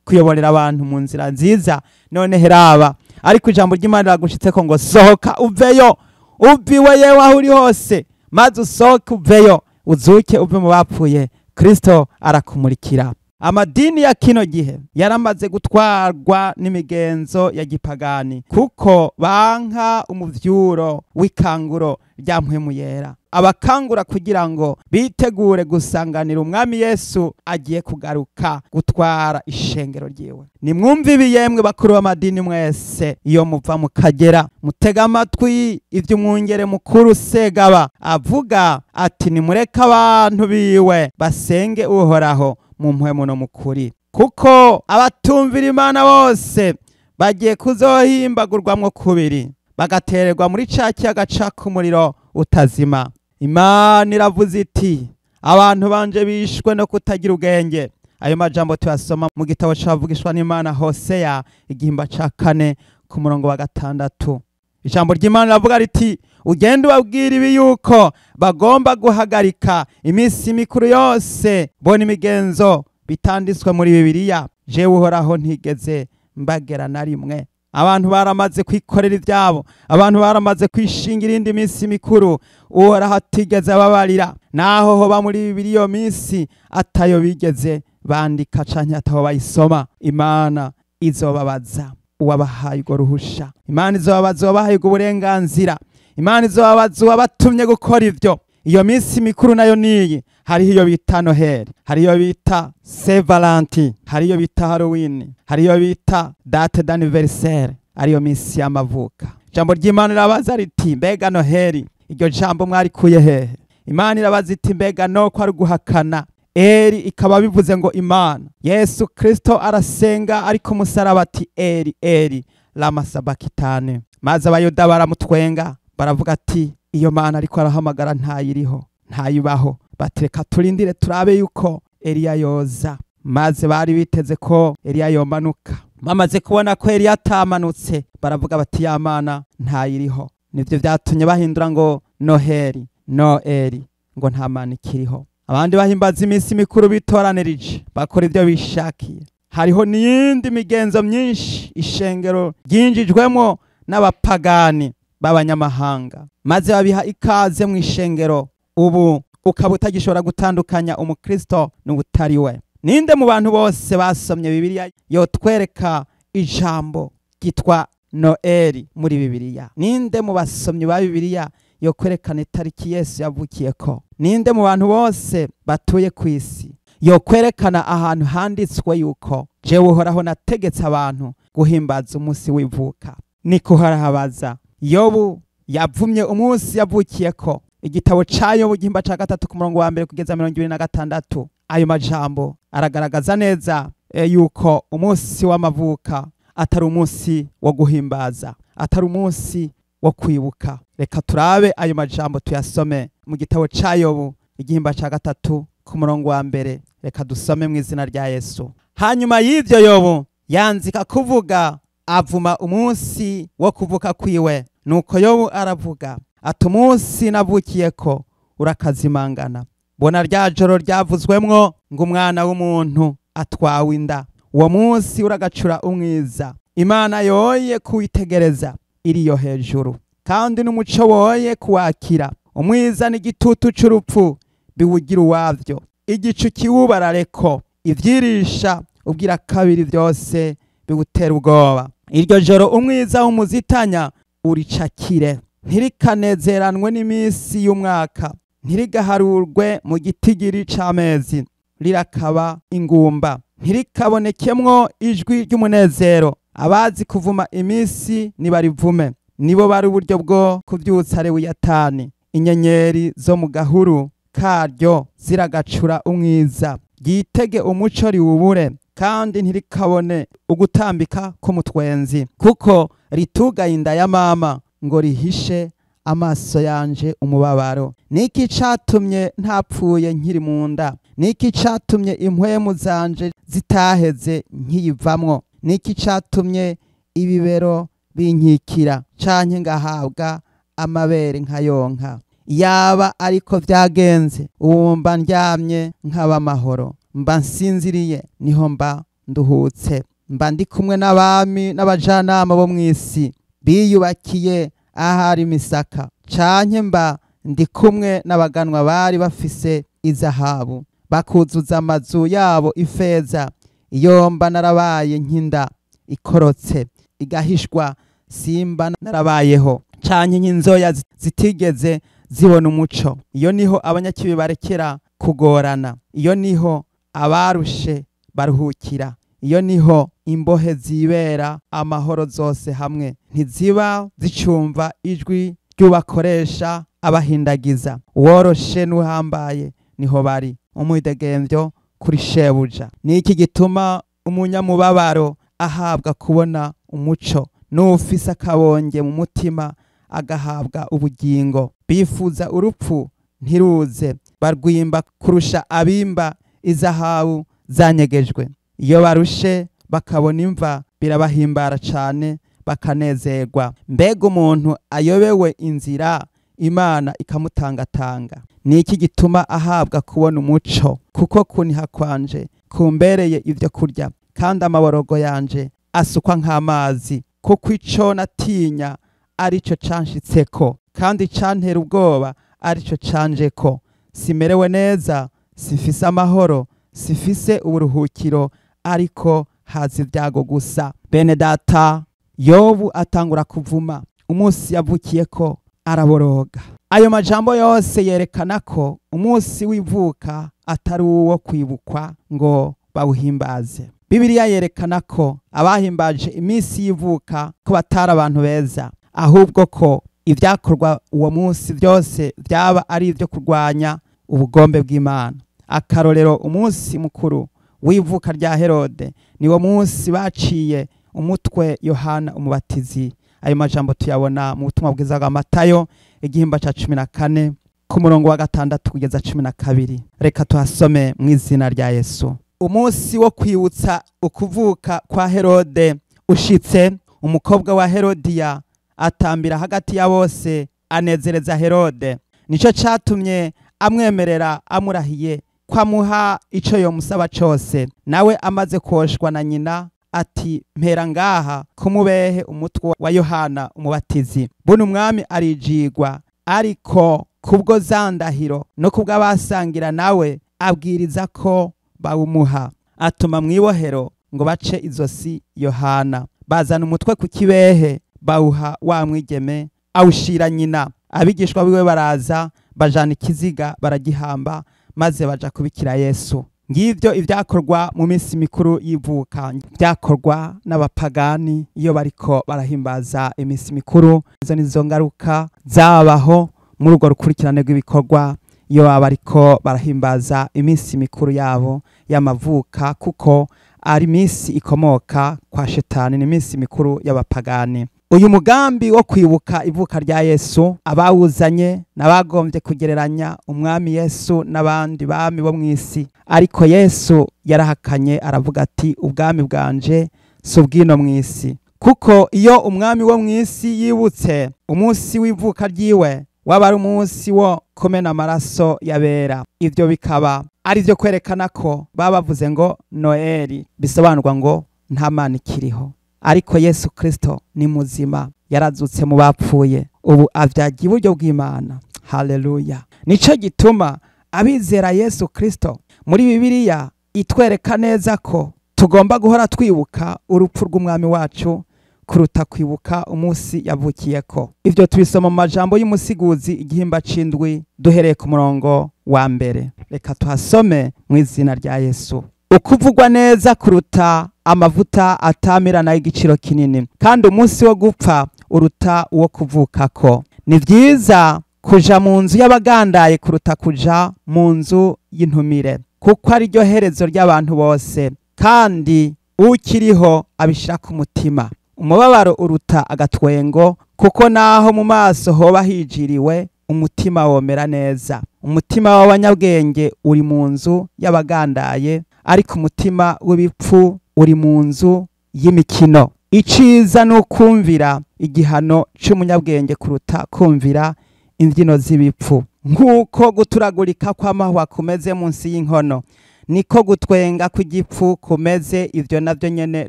kuyoborera abantu mu nzira nziza. None heraba, ariko ijambo ry'Imana riragushitseko ngo sohoka uveyo, uviwe yewe aho uri hose, maze usohoke uveyo, uzuke uve mu bapfuye. Kristo arakumurikira. Amadini ya kino gihe yaramaze gutwarwa n'imigenzo ya gipagani, kuko banka umuvyuro w'ikanguro rya Mpwemu Yera abakangura kugira ngo bitegure gusanganira umwami Yesu agiye kugaruka gutwara ishengero ryiwe. Nimwumve ibi yemwe bakuru b'amadini mwese, iyo muva mukagera, mutega amatwi ivyo umwungere mukuru Segaba avuga ati: nimureke abantu biwe basenge Uhoraho mu mpwemu no mukuri, kuko abatumvira Imana bose bagiye kuzohimbagurwamwo kubiri, bagatererwa muri ca kiyaga caka umuriro utazima. Imana iravuze iti: abantu banje bishwe no kutagira ubwenge. Ayo majambo tuyasoma mu gitabo cavugishwa n'Imana Hoseya igihimba ca 4 ku murongo wa 6. Ijambo ry'Imana riravuga riti: ugende ubabwira ibi yuko bagomba guhagarika iminsi mikuru yose bona imigenzo bitanditswe muri Bibiliya. Jewe Uhoraho ntigeze mbagera na rimwe. Abantu baramaze kwikorera ivyabo, abantu baramaze kwishingira indi minsi mikuru Uhoraho atigeze ababarira. Naho hoba muri Bibiliya iyo minsi atayo bigeze bandika canke ataho bayisoma, Imana izobabaza uwabahaye urwo ruhusha. Imana izobabaza uwabahaye ubwo burenganzira. Imana izobabaza uwabatumye gukora ivyo. Iyo minsi mikuru nayo niyi: hariho iyo bita Noheli, hariyo bita Saint Valentin, hariyo bita Halloween, hariyo bita date d'anniversaire, ariyo minsi y'amavuka. Ijambo ry'Imana rirabaza riti: mbega Noheli iryo jambo mwarikuye hehe? Imana irabaza iti: mbega no ko ari guhakana Eri ikaba bivuze ngo Imana. Yesu Kristo arasenga ari ku musaraba ati: Eri Eri lama sabakitani. Maze abayuda baramutwenga baravuga ati: iyo Mana ariko arahamagara ntayiriho, ntayibaho. Batereka turindire turabe yuko Eliya yoza. Maze bari biteze ko Eliya yomanuka. Bamaze kubona ko Eliya atamanutse, baravuga bati: ya Mana ntayiriho. Nivyo vyatumye bahindura ngo Noheli, Noeli, ngo nta Mana ikiriho. Abandi bahimbaza iminsi mikuru bitoranirije, bakora ivyo bishakiye. Hariho n'iyindi migenzo myinshi ishengero ryinjijwemo n'abapagani b'abanyamahanga, maze babiha ikaze mu ishengero. Ubu ukaba utagishobora gutandukanya umukristo n'ubutari we. Ninde mu bantu bose basomye Bibiliya yotwereka ijambo ryitwa Noeli muri Bibiliya? Ninde mu basomyi ba Bibiliya yokwerekana itariki Yesu yavukiyeko? Ninde mu bantu bose batuye ku isi yokwerekana ahantu handitswe yuko jewe Uhoraho nategetse abantu guhimbaza umunsi w'ivuka? Niko harahabaza. Yobu yavumye umunsi yavukiyeko. Igitabo ca Yobu igihimba ca 3 ku murongo wa 1 kugeza 26. Ayo majambo aragaragaza neza yuko umunsi w'amavuka atari umunsi wo guhimbaza, atari umunsi wo kwibuka. Reka turabe ayo majambo tuyasome mu gitabo ca Yobu igihimba ca 3 ku murongo wa 1. Reka dusome mu izina rya Yesu. Hanyuma y'ivyo Yobu yanzika kuvuga, avuma umunsi wo kuvuka kwiwe. Nuko Yobu aravuga ati: umunsi navukiyeko urakazimangana. Bona rya joro ryavuzwemwo ngo umwana w'umuntu atwawe inda. Uwo munsi uragacura umwiza. Imana yoye kuwitegereza iriyo hejuru, kandi n'umuco woye kuwakira. Umwiza n'igitutu c'urupfu biwugira uwavyo. Igicu kiwubarareko, ivyirisha ubwira kabiri vyose biwutera ubwoba. Iryo joro umwiza w'umuzitanya uricakire, ntirikanezeranwe n'imisi y'umwaka, ntirigaharurwe mu gitigiri c'amezi, rirakaba ingumba, ntirikabonekemwo ijwi ry'umunezero. Abazi kuvuma imisi nibarivume, nibo bari uburyo bwo kuvyutsa Lewiyatani. Inyenyeri zo mu gahuru karyo ziragacura umwiza, ryitege umuco riwubure, kandi ntirikabone ugutambika k'umutwenzi, kuko ritugaye inda ya mama ngo rihishe amaso yanje umubabaro. Niki catumye ntapfuye nkiri mu nda? Niki catumye impwemu zanje zitaheze nkiyivamwo? Niki catumye ibibero binkikira canke ngahabwa amabere nkayonka? Yaba ariko vyagenze, ubu mba ndyamye nkaba amahoro, mba nsinziriye niho mba nduhutse, mba ndi kumwe n'abami n'abajanama bo mw'isi biyubakiye ahari imisaka, canke mba ndi kumwe n'abaganwa bari bafise izahabu. bakuzuza amazu yabo ifeza. Iyo mba narabaye nkinda ikorotse igahishwa, simba narabayeho, canke nk'inzoya zitigeze zibona umuco. Iyo niho abanyakibi barekera kugorana, iyo niho abarushe baruhukira, iyo niho imbohe zibera amahoro zose hamwe, ntiziba zicumva ijwi ry'ubakoresha abahindagiza. Uworoshe n'uhambaye niho bari, umwidegemvyo kuri shebuja. Niki gituma umunyamubabaro ahabwa kubona umuco, n'ufise akabonge mu mutima agahabwa ubugingo? Bifuza urupfu ntiruze, barwimba kurusha abimba izahabu zanyegejwe. Iyo barushe bakabona imva birabahimbara cane bakanezerwa. Mbega umuntu ayobewe inzira, Imana ikamutangatanga. Niki gituma ahabwa kubona umuco? Kuko kuniha kwanje kumbereye ivyo kurya, kandi amaborogo yanje asukwa nk'amazi. Kuko ico natinya arico canshitseko, kandi cantera ubwoba arico canjeko. Simerewe neza, sifise amahoro, sifise uburuhukiro, ariko haza ibyago gusa. Bene data, Yobu atangura kuvuma umunsi yavukiyeko, araboroga. Ayo majambo yose yerekana ko umunsi w'ivuka atari uwo kwibukwa ngo bawuhimbaze. Bibiliya yerekana ko abahimbaje iminsi y'ivuka ko batari abantu beza, ahubwo ko ibyakorwa uwo munsi byose byaba ari ibyo kurwanya ubugombe bw'Imana. Akarorero, umunsi mukuru w'ivuka rya Herode niwo munsi baciye umutwe Yohana Umubatizi. Ayo majambo tuyabona mu butumwa bwiza bwa Matayo igihimba ca 14 ku murongo wa 6 kugeza 12. Reka tuhasome mu izina rya Yesu. Umunsi wo kwibutsa ukuvuka kwa Herode ushitse, umukobwa wa Herodiya atambira hagati ya bose anezereza Herode. Nico catumye amwemerera amurahiye ko amuha ico yomusaba cose. Nawe amaze koshwa na nyina ati: mpera ngaha kumubehe umutwe wa Yohana Umubatizi. Buno umwami arijigwa, ariko kubwo zandahiro no kubw'abasangira nawe abwiriza ko bawumuha. Atuma mwibohero ngo bace izosi Yohana. Bazana umutwe ku kibehe bawuha wa mwigeme, awushira nyina. Abigishwa biwe baraza bajana ikiziga baragihamba, maze baja kubikira Yesu. Ngivyo ivyakorwa mu minsi mikuru y'ivuka, vyakorwa n'abapagani iyo bariko barahimbaza iminsi mikuru. Izo nizo ngaruka zabaho muri urwo rukurikirane rw'ibikorwa iyo baba bariko barahimbaza iminsi mikuru yabo y'amavuka, kuko ari iminsi ikomoka kwa Shetani, ni iminsi mikuru y'abapagani. Uyu mugambi wo kwibuka ivuka rya Yesu abawuzanye n'abagombye kugereranya umwami Yesu n'abandi bami bo mw'isi, ariko Yesu yarahakanye aravuga ati: ubwami bwanje si ubwino mw'isi. Kuko iyo umwami wo mw'isi yibutse umunsi w'ivuka ryiwe, waba ari umunsi wo kumena amaraso y'abera. Ivyo bikaba ari byo kwerekana ko baba bavuze ngo Noeli, bisobanurwa ngo nta Mana ikiriho. Ariko Yesu Kristo ni muzima, yarazutse mu bapfuye, ubu avyagiye iburyo bw'Imana. Haleluya! Nico gituma abizera Yesu Kristo muri Bibiliya itwereka neza ko tugomba guhora twibuka urupfu rw'umwami wacu kuruta kwibuka umunsi yavukiyeko. Ivyo tubisoma mu majambo y'umusiguzi igihimba c'indwi duhereye ku murongo wa 1. Reka tuhasome mu izina rya Yesu. Ukuvugwa neza kuruta amavuta atamirana y'igiciro kinini, kandi umunsi wo gupfa uruta uwo kuvukako. Ni vyiza kuja mu nzu y'abagandaye kuruta kuja mu nzu y'intumire, kuko ari ryo herezo ry'abantu bose, kandi ukiriho abishira ku mutima. Umubabaro uruta agatwengo, kuko naho mu maso hoba hijiriwe, umutima womera neza. Umutima w'abanyabwenge uri mu nzu y'abagandaye, ariko umutima w'ibipfu uri mu nzu y'imikino. Iciza ni ukumvira igihano c'umunyabwenge kuruta kumvira imbyino z'ibipfu. Nk'uko guturagurika kw'amahwa kumeze munsi y'inkono, niko gutwenga kw'igipfu kumeze, ivyo navyo nyene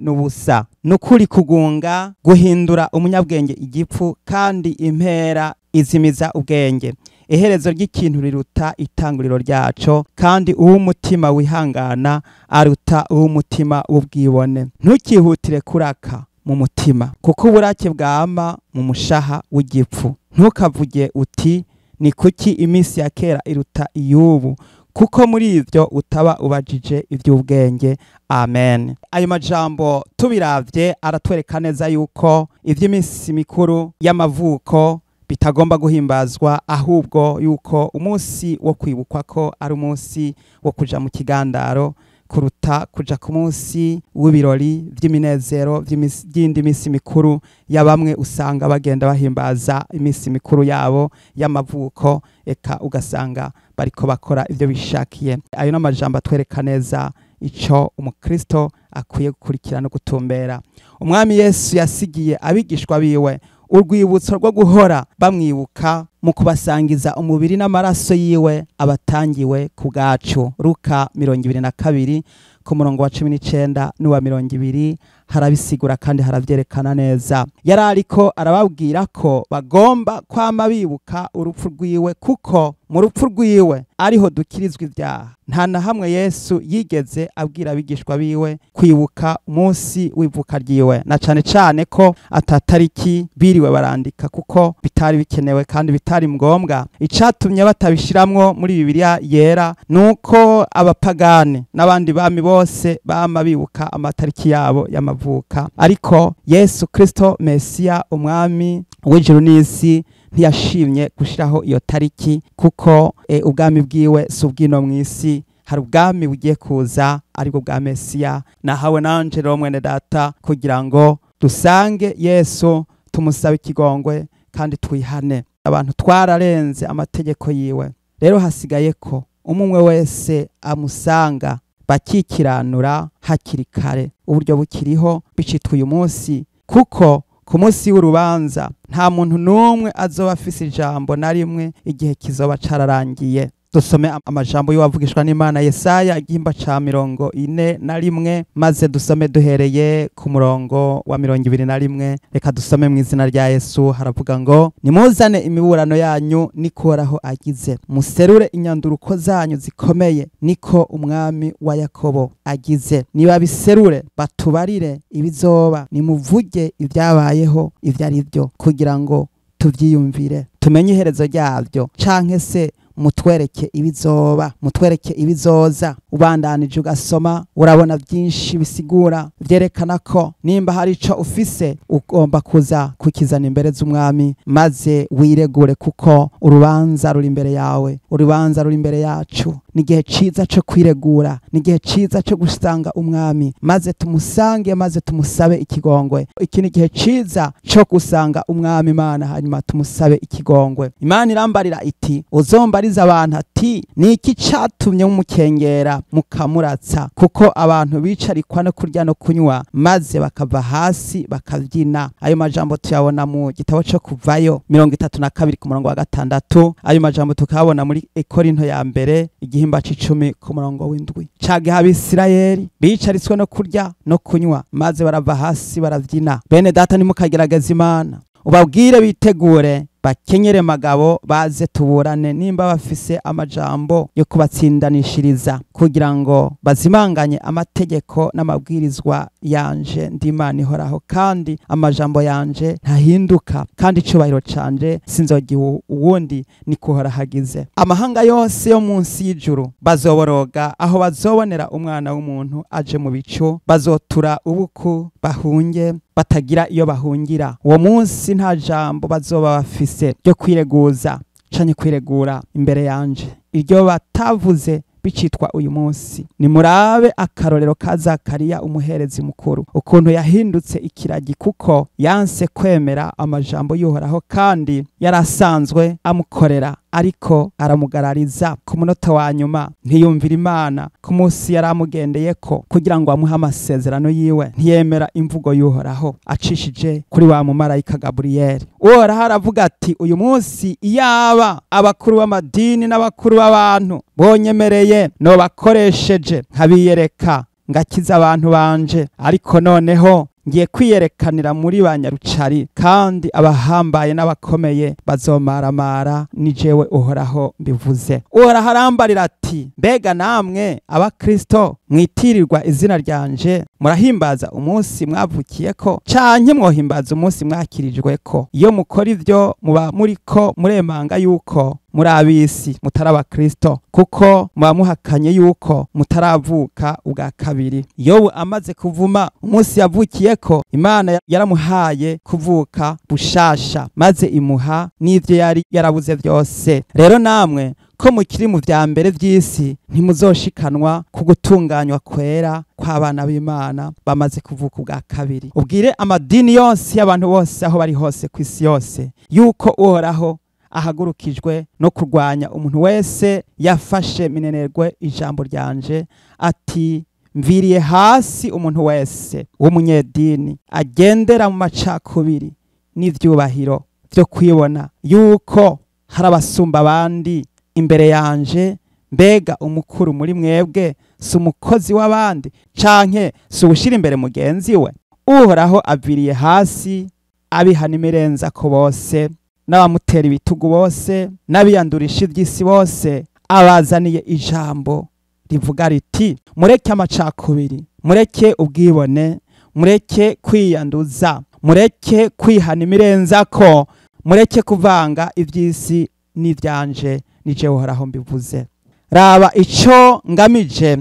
n'ubusa. Nukuri kugunga guhindura umunyabwenge igipfu, kandi impera izimiza ubwenge. Iherezo ry'ikintu riruta itanguriro ryaco, kandi uw'umutima wihangana aruta uw'umutima w'ubwibone. Ntukihutire kuraka mu mutima, kuko uburake bwama mu mushaha w'igipfu. Ntukavuge uti ni kuki iminsi ya kera iruta iy'ubu, kuko muri ivyo utaba ubajije ivy'ubwenge. Amen. Ayo majambo tubiravye aratwereka neza yuko ivy'iminsi mikuru y'amavuko bitagomba guhimbazwa, ahubwo yuko umunsi wo kwibukwa ko ari umunsi wo kuja mu kigandaro kuruta kuja ku munsi w'ibirori vy'iminezero vy'indi minsi mikuru ya bamwe usanga bagenda bahimbaza iminsi mikuru yabo y'amavuko, eka ugasanga bariko bakora ivyo bishakiye. Ayo n'amajambo atwereka neza ico umukristo akwiye gukurikira no gutumbera. Umwami Yesu yasigiye abigishwa biwe urwibutso rwo guhora bamwibuka mu kubasangiza umubiri n'amaraso yiwe abatangiwe ku bwacu. Luka 22 ku murongo wa 19 n'uwa 20 harabisigura kandi haravyerekana neza. Yari ariko arababwira ko bagomba kwama bibuka urupfu rwiwe, kuko mu rupfu rwiwe ariho dukirizwa ibyaha. Nta na hamwe Yesu yigeze abwira abigishwa biwe kwibuka umunsi w'ivuka ryiwe, na cane cane ko atatariki biriwe barandika, kuko bitari bikenewe kandi bitari ngombwa. Icatumye batabishiramwo muri Bibiliya yera nuko abapagani n'abandi bami bose bama bibuka amatariki yabo y'amavuka, ariko Yesu Kristo Mesiya umwami w'ijuru n'isi ntiyashimye gushiraho iyo tariki, kuko ubwami bwiwe si ubwino mw'isi. Hari ubwami bugiye kuza aribwo bwa Mesiya. Nahawe nanje rero mwene data kugira ngo dusange Yesu, tumusabe ikigongwe kandi twihane. Abantu twararenze amategeko yiwe, rero hasigaye ko umwe wese amusanga bakikiranura hakiri kare, uburyo bukiriho bicitwa uyu munsi, kuko ku munsi w'urubanza nta muntu n'umwe azoba afise ijambo na rimwe igihe kizoba cararangiye. Dusome amajambo y'uwavugishwa n'Imana Yesaya igihimba ca 41, maze dusome duhereye ku murongo wa 21. Reka dusome mu izina rya Yesu. Haravuga ngo: nimuzane imiburano yanyu niko Uhoraho agize, muserure inyanduruko zanyu zikomeye niko umwami wa Yakobo agize. Nibabiserure batubarire ibizoba, nimuvuge ibyabayeho ivyo ari byo, kugira ngo tuvyiyumvire tumenye iherezo ryavyo, canke se mutwereke ibizoba, mutwereke ibizoza. Ubandanije ugasoma urabona byinshi bisigura vyerekana ko nimba hari ico ufise ugomba kuza kukizana imbere z'umwami, maze wiregure, kuko urubanza ruri imbere yawe, urubanza ruri imbere yacu. Ni igihe ciza co kwiregura, ni igihe ciza co gusanga umwami, maze tumusange, maze tumusabe ikigongwe. Iki ni igihe ciza co gusanga umwami Imana, hanyuma tumusabe ikigongwe. Imana irambarira iti: uzombariza abantu ati ni iki catumye mumukengera mukamuratsa? Kuko abantu bicarikwa no kurya no kunywa, maze bakava hasi bakabyina. Ayo majambo tuyabona mu gitabo co Kuvayo 32 ku murongo wa 6. Ayo majambo tukabona muri Korinto ya mbere igihimba c'icumi ku murongo w'indwi. Cagihe Abisirayeli bicaritswe no kurya no kunywa, maze barava hasi baravyina. Bene data, nimukagerageza Imana, ubabwire bitegure bakenyere magabo baze tuburane, nimba bafise amajambo yo kubatsindanishiriza, kugira ngo bazimanganye amategeko n'amabwirizwa yanje. Ndi Imana ihoraho, kandi amajambo yanje ntahinduka, kandi icubahiro canje sinzogiha uwundi, niko Uhoraho agize. Amahanga yose yo munsi y'ijuru bazoboroga aho bazobonera umwana w'umuntu aje mu bicu, bazotura ubuku bahunge batagira iyo bahungira. Uwo munsi nta jambo bazoba bafise ryo kwireguza canke kwiregura imbere yanje, iryo batavuze bicitwa uyu munsi. Nimurabe akarorero ka Zakariya umuherezi mukuru, ukuntu yahindutse ikiragi kuko yanse kwemera amajambo y'Uhoraho, kandi yarasanzwe amukorera, ariko aramugarariza ku munota wa nyuma. Ntiyumvira Imana ku munsi yaramugendeyeko kugira ngo amuhe amasezerano yiwe, ntiyemera imvugo y'Uhoraho acishije kuri wa mumarayika Gaburiyeli. Uhoraho aravuga ati: uyu munsi iyaba abakuru b'amadini n'abakuru b'abantu bonyemereye, nobakoresheje nkabiyereka ngakiza abantu banje, ariko noneho Ngiye kwiyerekanira muri ba nyarucari, kandi abahambaye n'abakomeye bazomaramara, ni jewe Uhoraho mbivuze. Uhoraho arambarira ati: mbega namwe abakristo mwitirirwa izina ryanje murahimbaza umunsi mwavukiyeko, canke mwohimbaza umunsi mwakirijweko? Iyo mukora ivyo muba muriko muremanga yuko muri ab'isi mutari abakristo, kuko muba muhakanye yuko mutaravuka ubwa kabiri. Yobu amaze kuvuma umunsi yavukiyeko, Imana yaramuhaye kuvuka bushasha, maze imuha n'ivyo yari yarabuze vyose. Rero namwe ko mukiri mu vya mbere vy'isi, ntimuzoshikanwa ku gutunganywa kwera kw'abana b'Imana bamaze kuvuka ubwa kabiri. Ubwire amadini yose y'abantu bose aho bari hose ku isi yose yuko Uhoraho ahagurukijwe no kurwanya umuntu wese yafashe minenerwe ijambo ryanje, ati: mviriye hasi umuntu wese w'umunyedini agendera mu macakubiri n'ivyubahiro vyo kwibona yuko hari abasumba abandi imbere yanje. Mbega umukuru muri mwebwe si umukozi w'abandi, canke si uwushira imbere mugenzi we? Uhoraho aviriye hasi abihana imirenza ko bose, n'abamutera ibitugu bose, n'abiyandurisha ivy'isi bose, abazaniye ijambo rivuga riti: mureke amacakubiri, mureke ubwibone, mureke kwiyanduza, mureke kwihana imirenzako, mureke kuvanga ivy'isi n'ivyanje, ni jewe Uhoraho mbivuze. Raba ico ngamije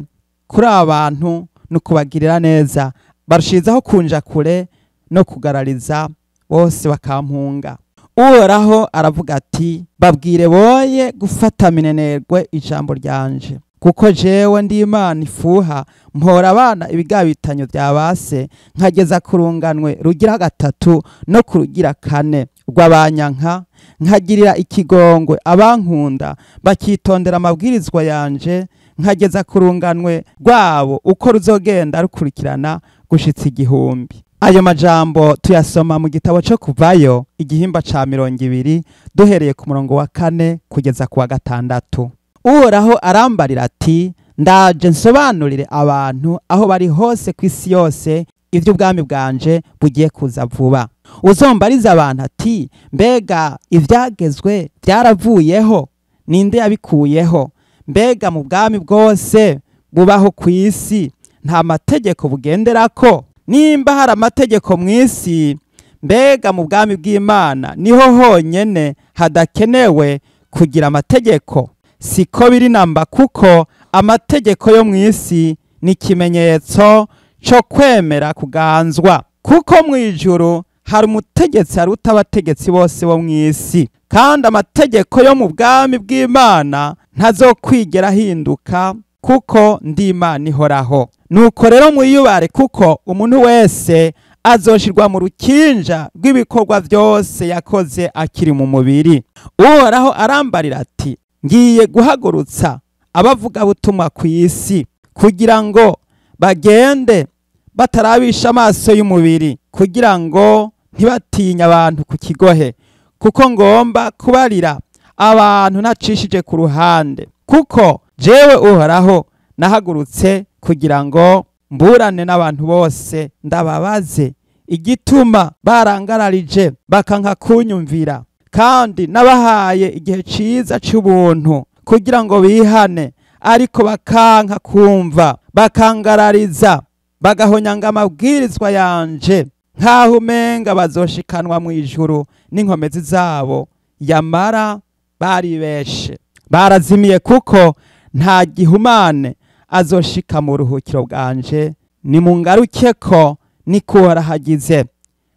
kuri aba bantu ni ukubagirira neza, barushizaho kunja kure no kugarariza bose bakampunga. Uhoraho aravuga ati: babwire boye gufata minenerwe ijambo ryanje, kuko jewe ndi Imana ifuha, mpora abana ibigabitanyo vya base, nkageza kurunganwe rugira gatatu no kurugira kane rw'abanyanka, nkagirira ikigongwe abankunda bakitondera amabwirizwa yanje, nkageza kurunganwe rwabo uko ruzogenda rukurikirana gushitsa 1000. Ayo majambo tuyasoma mu gitabo cyo Kuvayo igihimba ca 20 duhereye ku murongo wa 4 kugeza ku wa 6. Uhoraho arambarira ati: ndaje nsobanurire abantu aho bari hose ku isi yose ivy'ubwami bwanje bugiye kuza vuba. Uzombariza abantu ati: mbega ivyagezwe byaravuyeho? Ninde yabikuyeho? Mbega mu bwami bwose bubaho ku isi nta mategeko bugenderako? Nimba hari amategeko mu isi, mbega mu bwami bw'Imana niho honyene hadakenewe kugira amategeko? Siko biri namba, kuko amategeko yo mu isi ni ikimenyetso cyo kwemera kuganzwa. Kuko mu ijuru hari umutegetsi aruta abategetsi bose bo mu isi, kandi amategeko yo mu bwami bw'Imana ntazokwigera ahinduka, kuko ndi Imana ihoraho. Nuko rero mwiyubare, kuko umuntu wese azoshirwa mu rukinja rw'ibikorwa byose yakoze akiri mu mubiri. Uhoraho arambarira ati: ngiye guhagurutsa abavugabutumwa ku isi, kugira ngo bagende batarabisha amaso y'umubiri, kugira ngo ntibatinya abantu ku kigohe, kuko ngomba kubarira abantu nacishije ku ruhande. Kuko jewe Uhoraho nahagurutse kugira ngo mburane n'abantu bose, ndababaze igituma barangararije bakanka kunyumvira, kandi nabahaye igihe ciza c'ubuntu kugira ngo bihane, ariko bakanka kumva, bakangarariza, bagahonyanga amabwirizwa yanje, nkaho umenga bazoshikanwa mu ijuru n'inkomezi zabo, yamara baribeshe, barazimiye, kuko nta gihumane azoshika mu ruhukiro bwanje. Nimungaruke ko niko Uhoraho agize.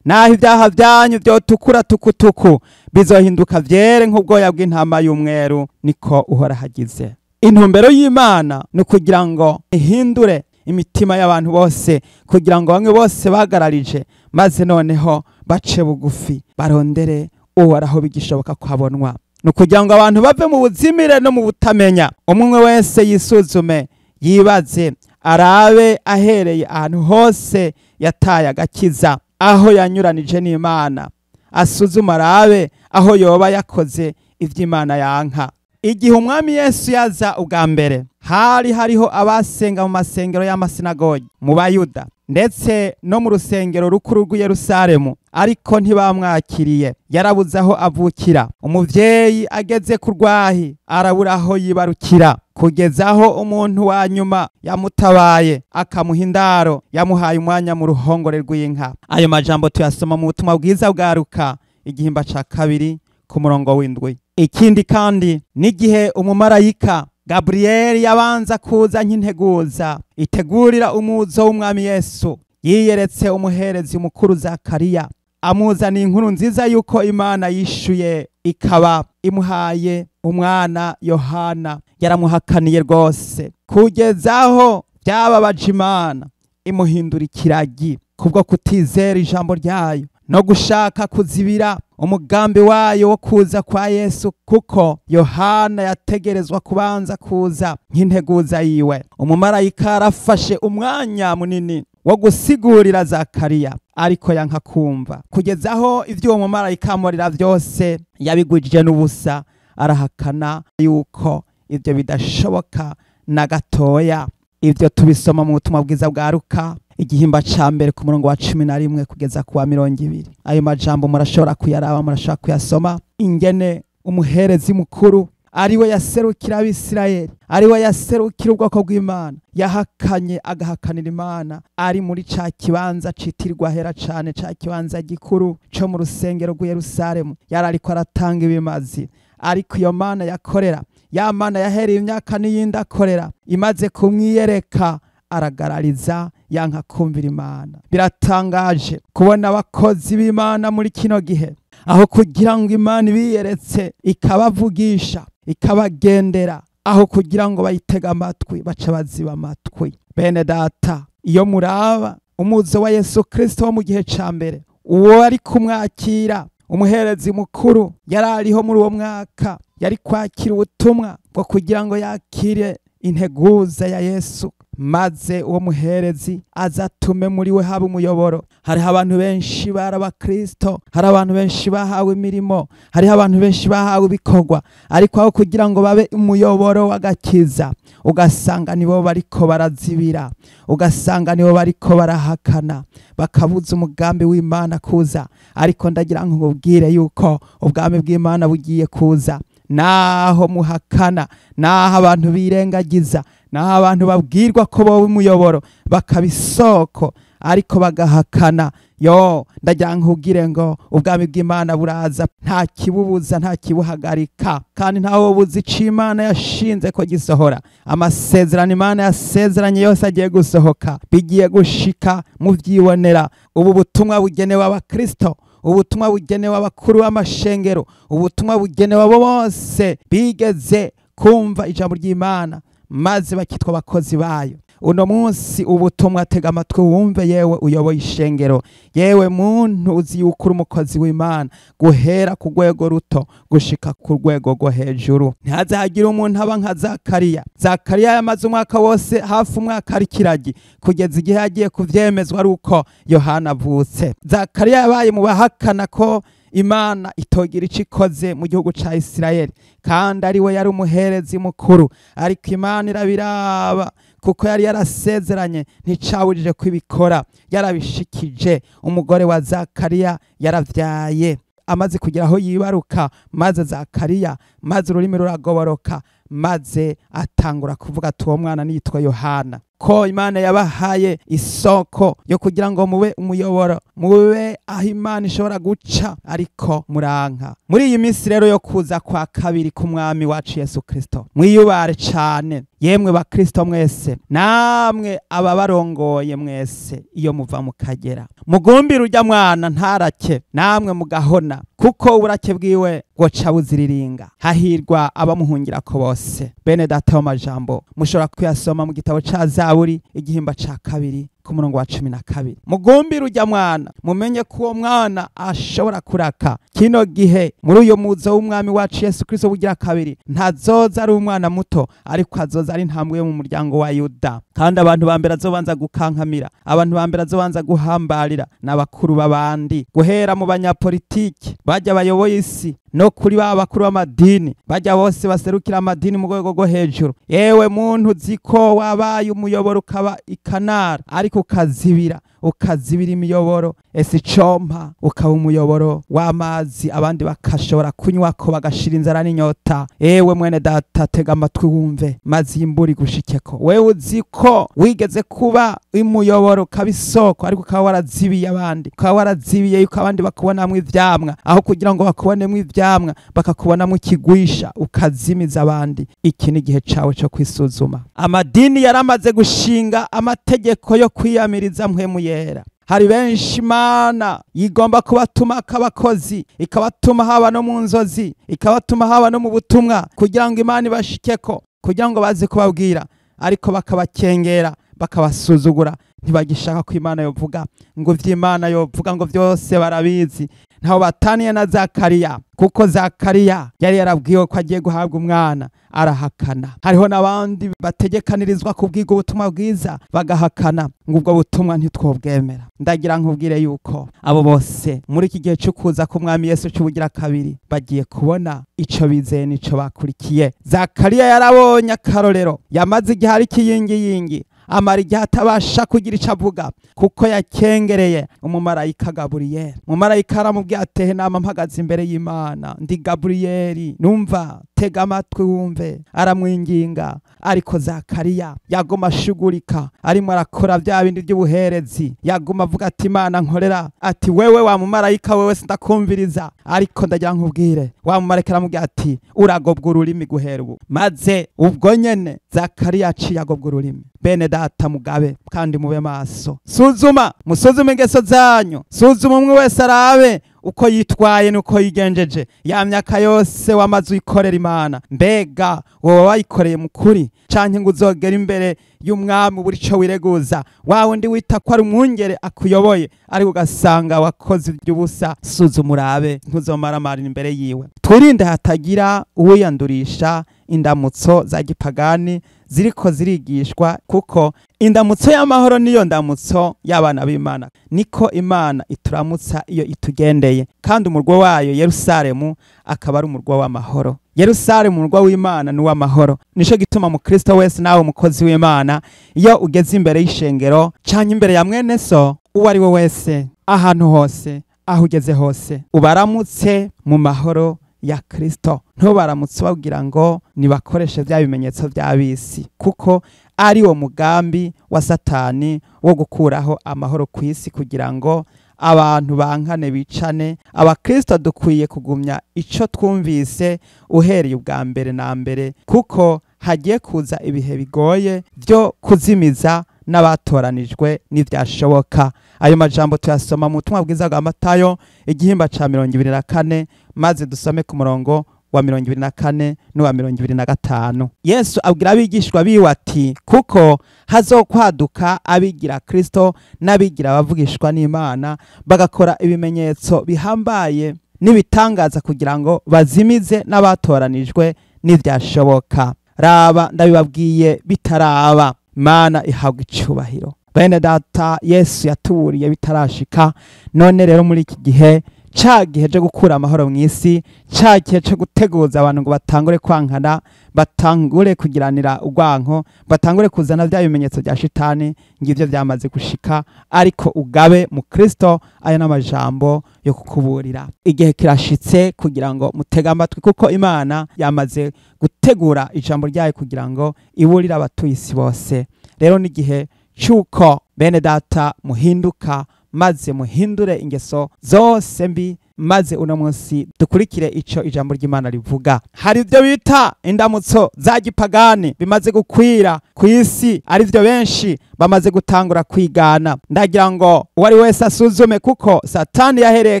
Naho ibyaha byanyu byotukura tukutuku, bizohinduka vyere nk'ubwoya bw'intama y'umweru, niko Uhoraho agize. Intumbero y'Imana ni kugira ngo ihindure imitima y'abantu bose, kugira ngo bamwe bose bagararije, maze noneho bace bugufi barondere Uhoraho bigishoboka kwabonwa. Ni kugira ngo abantu bave mu buzimire no mu butamenya, umwe wese yisuzume, yibaze, arabe ahereye ahantu hose yataye agakiza, aho yanyuranije n'Imana, asuzuma arabe aho yoba yakoze ivy'Imana yanka. Igihe umwami Yesu yaza ubwa mbere, hari hariho abasenga mu masengero y'amasinagogi mu Bayuda ndetse no mu rusengero rukuru rw'i Yerusalemu, ariko ntibamwakiriye. Yarabuze aho avukira. Umuvyeyi ageze ku rwahi arabura aho yibarukira, kugeza aho umuntu wa nyuma yamutabaye akamuha indaro, yamuhaye umwanya mu ruhongore rw'inka. Ayo majambo tuyasoma mu butumwa bwiza bwa Luka igihimba ca 2 ku murongo w'7. Ikindi kandi n'igihe umumarayika Gabriel yabanza kuza nk'integuza itegurira umuzo w'umwami Yesu, yiyeretse umuherezi mukuru Zakariya, amuzaniye inkuru nziza yuko Imana yishuye ikaba imuhaye umwana Yohana. Yaramuhakaniye rwose kugeza aho byababaje Imana imuhindura ikiragi kubwo kutizera ijambo ryayo no gushaka kuzibira umugambi wayo wo kuza kwa Yesu, kuko Yohana yategerezwa kubanza kuza nk'integuza yiwe. Umumarayika arafashe umwanya munini wo gusigurira Zakariya, ariko yanka kumva, kugeza aho ivyo uwo mumarayika amurira vyose yabigwijije n'ubusa. Arahakana yuko ivyo bidashoboka na gatoya. Ivyo tubisoma mu butumwa bwiza bwa Luka igihimba ca 1 ku murongo wa 11 kugeza ku wa 20. Ayo majambo murashobora kuyaraba, murashobora kuyasoma. Ingene umuherezi mukuru ariwe yaserukira Abisirayeli, ariwe yaserukira ubwoko bw'Imana, yahakanye agahakanira Imana ari muri ca kibanza citirwa hera cane, ca kibanza gikuru co mu rusengero rw'i Yerusalemu. Yari ariko aratanga ibimazi, ariko iyo Mana yakorera, ya Mana yahereye imyaka n'iyindi akorera, imaze kumwiyereka aragarariza yanka kumvira Imana. Biratangaje kubona abakozi b'Imana muri kino gihe, aho kugira ngo Imana ibiyeretse ikabavugisha ikabagendera, aho kugira ngo bayitega amatwi baca baziba amatwi. Bene data, iyo muraba umuzo wa Yesu Kristo wo mu gihe ca mbere, uwo ari kumwakira umuherezi mukuru yari ariho muri uwo mwaka, yari kwakira ubutumwa bwo kugira ngo yakire integuza ya Yesu, maze uwo muherezi azatume muri we haba umuyoboro. Hariho abantu benshi bari abakristo, hari abantu benshi bahawe imirimo, hariho abantu benshi bahawe ibikorwa, ariko aho kugira ngo babe umuyoboro w'agakiza, ugasanga nibo bariko barazibira, ugasanga nibo bariko barahakana, bakabuza umugambi w'Imana kuza. Ariko ndagira ngo nkubwire yuko ubwami bw'Imana bugiye kuza. Naho muhakana, naho abantu birengagiza, naho abantu babwirwa ko bowe umuyoboro bakabisoko, ariko bagahakana, yo ndagira nkubwire ngo ubwami bw'Imana buraza, nta kibubuza, nta kibuhagarika, kandi ntawo buzi ico Imana yashinze ko gisohora. Amasezerano Imana yasezeranye yose agiye gusohoka, bigiye gushika muvyibonera. Ubu butumwa bugenewe abakristo, ubutumwa bugenewe abakuru b'amashengero, ubutumwa bugenewe abo bose bigeze kumva ijambo ry'Imana maze bakitwa abakozi bayo. Uno munsi ubutumwa, tega amatwi wumve, yewe uyoboye ishengero, yewe muntu uzi yuko uri umukozi w'Imana, guhera ku rwego ruto gushika ku rwego rwo hejuru. Ntihazagira umuntu aba nka Zakariya. Zakariya yamaze umwaka wose, hafi umwaka ari kiragi, kugeza igihe yagiye kuvyemezwa ari uko Yohana avutse. Zakariya yabaye mu bahakana ko Imana itogira ico ikoze mu gihugu ca Isirayeli, kandi ari we yari umuherezi mukuru. Ariko Imana irabiraba, kuko yari yarasezeranye, nticabujije kwibikora, yarabishikije. Umugore wa Zakariya yaravyaye, amaze kugera aho yibaruka, maze Zakariya, maze ururimi ruragoboroka, maze atangura kuvuga ati uwo mwana niyitwa Yohana. Ko Imana yabahaye isoko yo kugira ngo mube umuyoboro, mube aho Imana ishobora guca, ariko muranka. Muri iyi minsi rero yo kuza kwa kabiri k'umwami wacu Yesu Kristo, mwiyubare cane, yemwe bakristo mwese, namwe ababarongoye mwese, iyo muva mukagera, mugumbire urya mwana ntarake, namwe mugahona, kuko uburake bwiwe bwoca buziriringa. Hahirwa abamuhungirako bose. Bene data, w'amajambo mushobora kuyasoma mu gitabo ca Zaburi igihimba ca 2 ku murongo wa 12. Mugumbire urya mwana, mumenye ko uwo mwana ashobora kuraka. Kino gihe muri uyo muzo w'umwami wacu Yesu Kristo bugira kabiri, ntazoza ari umwana muto, ariko azoza ari intambwe yo mu muryango wa Yuda. Kandi abantu ba mbere azobanza gukankamira, abantu ba mbere azobanza guhambarira n'abakuru b'abandi, guhera mu banyapolitiki bajya bayoboye isi, no kuri ba bakuru b'amadini bajya bose baserukira amadini mu rwego rwo hejuru. Yewe muntu uziko wabaye umuyoboro ukaba ikanara, ariko ukazibira imiyoboro, ese icompa ukaba umuyoboro w'amazi abandi bakashobora kunywako bagashira inzara n'inyota. Ewe mwene data, tega amatwi wumve, maze imbura igushikeko. Wewe uziko wigeze kuba umuyoboro ukaba isoko, ariko ukaba warazibiye abandi, ukaba warazibiye yuko abandi bakubonamwo ivyamwa, aho kugira ngo bakubonemo ivyamwa bakakubonamwo ikigwisha, ukazimiza abandi. Iki ni igihe cawe co kwisuzuma. Amadini yaramaze gushinga amategeko yo kwiyamiriza mpwemu yera. Hari benshi Imana igomba kubatuma abakozi, ikabatuma haba no mu nzozi, ikabatuma haba no mu butumwa, kugira ngo Imana ibashikeko, kugira ngo baze kubabwira, ariko bakabakengera, bakabasuzugura. Ntibagishaka ko Imana yovuga, ngo ivy'Imana yovuga ngo vyose barabizi. Ntaho bataniye na Zakariya, kuko Zakariya yari yarabwiwe ko agiye guhabwa umwana, arahakana. Hariho n'abandi bategekanirizwa kubwiga ubutumwa bwiza bagahakana, ngo ubwo butumwa ntitwobwemera. Ndagira nkubwire yuko abo bose muri iki gihe cyo kuza k'Umwami Yesu cy'ubugira kabiri bagiye kubona ico bizeye n'ico bakurikiye. Zakariya yarabonye akarorero, yamaze igihe ari kiyingiyingi, amara igihe atabasha kugira ico avuga, kuko yakengereye umumarayika Gaburiyeli. Umumarayika aramubwiye ati: nama mpagaze imbere y'Imana, ndi Gaburiyeli, numva, tega amatwi wumve. Aramwinginga, ariko Zakariya yaguma ashugurika, arimo arakora bya bindi by'ubuherezi, yaguma avuga ati: Imana nkorera. Ati: wewe wa mumarayika, wewe sindakumviriza, ariko ndagira nkubwire. Wa mumarayika aramubwira ati: uragobwa ururimi guhera ubu. Maze ubwo nyene Zakariya aciye agobwa ururimi. Bene data, mugabe kandi mube maso. Suzuma, musuzume ingeso zanyu, suzuma umwe wese arabe uko yitwaye nuko yigenjeje. Ya myaka yose wamaze uyikorera Imana, mbega wowe wayikoreye mukuri, canke ngo uzogera imbere y'umwami buri co wireguza, wa wundi wita ko ari umwungere akuyoboye, ariko ugasanga wakoze iby'ubusa. Suzuma urabe, ntuzomaramara imbere yiwe. Twirinde hatagira uwiyandurisha indamutso za gipagani ziriko zirigishwa, kuko indamutso y'amahoro niyo ndamutso y'abana b'Imana. Niko Imana ituramutsa iyo itugendeye, kandi umurwa wayo Yerusalemu akaba ari umurwa w'amahoro. Yerusalemu umurwa w'Imana ni uw'amahoro. Nico gituma mu Kristo wese nawe umukozi w'Imana, iyo ugeze imbere y'ishengero canke imbere ya mwene so uwo ari we wese, ahantu hose, aho ugeze hose, ubaramutse mu mahoro ya Kristo. Ntubaramutse babwira ngo nibakoreshe bya bimenyetso by'abisi, kuko ari wo mugambi wa Satani wo gukuraho amahoro ku isi, kugira ngo abantu bankane bicane. Abakristo dukwiye kugumya ico twumvise uhereye ubwa mbere na mbere, kuko hagiye kuza ibihe bigoye byo kuzimiza n'abatoranijwe n'ivyashoboka. Ayo majambo tuyasoma mu butumwa bwiza bwa Matayo igihimba ca 24, maze dusome ku murongo wa 24 n'uwa 25. Yesu abwira abigishwa biwe ati: kuko hazokwaduka abigira Kristo n'abigira abavugishwa n'Imana, bagakora ibimenyetso bihambaye n'ibitangaza kugira ngo bazimize n'abatoranijwe n'ivyashoboka. Raba, ndabibabwiye bitaraba. Imana ihabwa icubahiro. Bene data, Yesu yatuburiye bitarashika. None rero muri iki gihe, ca gihe cyo gukura amahoro mu isi, ca gihe cyo guteguza abantu ngo batangure kwankana, batangure kugiranira urwanko, batangure kuzana bya bimenyetso bya shitani, ngivyo byamaze gushika. Ariko ugabe mu Kristo, aya n'amajambo yo kukuburira. Igihe kirashitse kugira ngo mutege amatwi, kuko Imana yamaze gutegura ijambo ryayo kugira ngo iburire abatuye isi bose. Rero n'igihe cy'uko bene data muhinduka, maze muhindure ingeso zose mbi, maze uno munsi dukurikire ico ijambo ry'Imana rivuga. Hari ibyo bita indamutso za gipagani bimaze gukwira ku isi, ari byo benshi bamaze gutangura kwigana. Ndagira ngo uwari wese asuzume, kuko Satani yahereye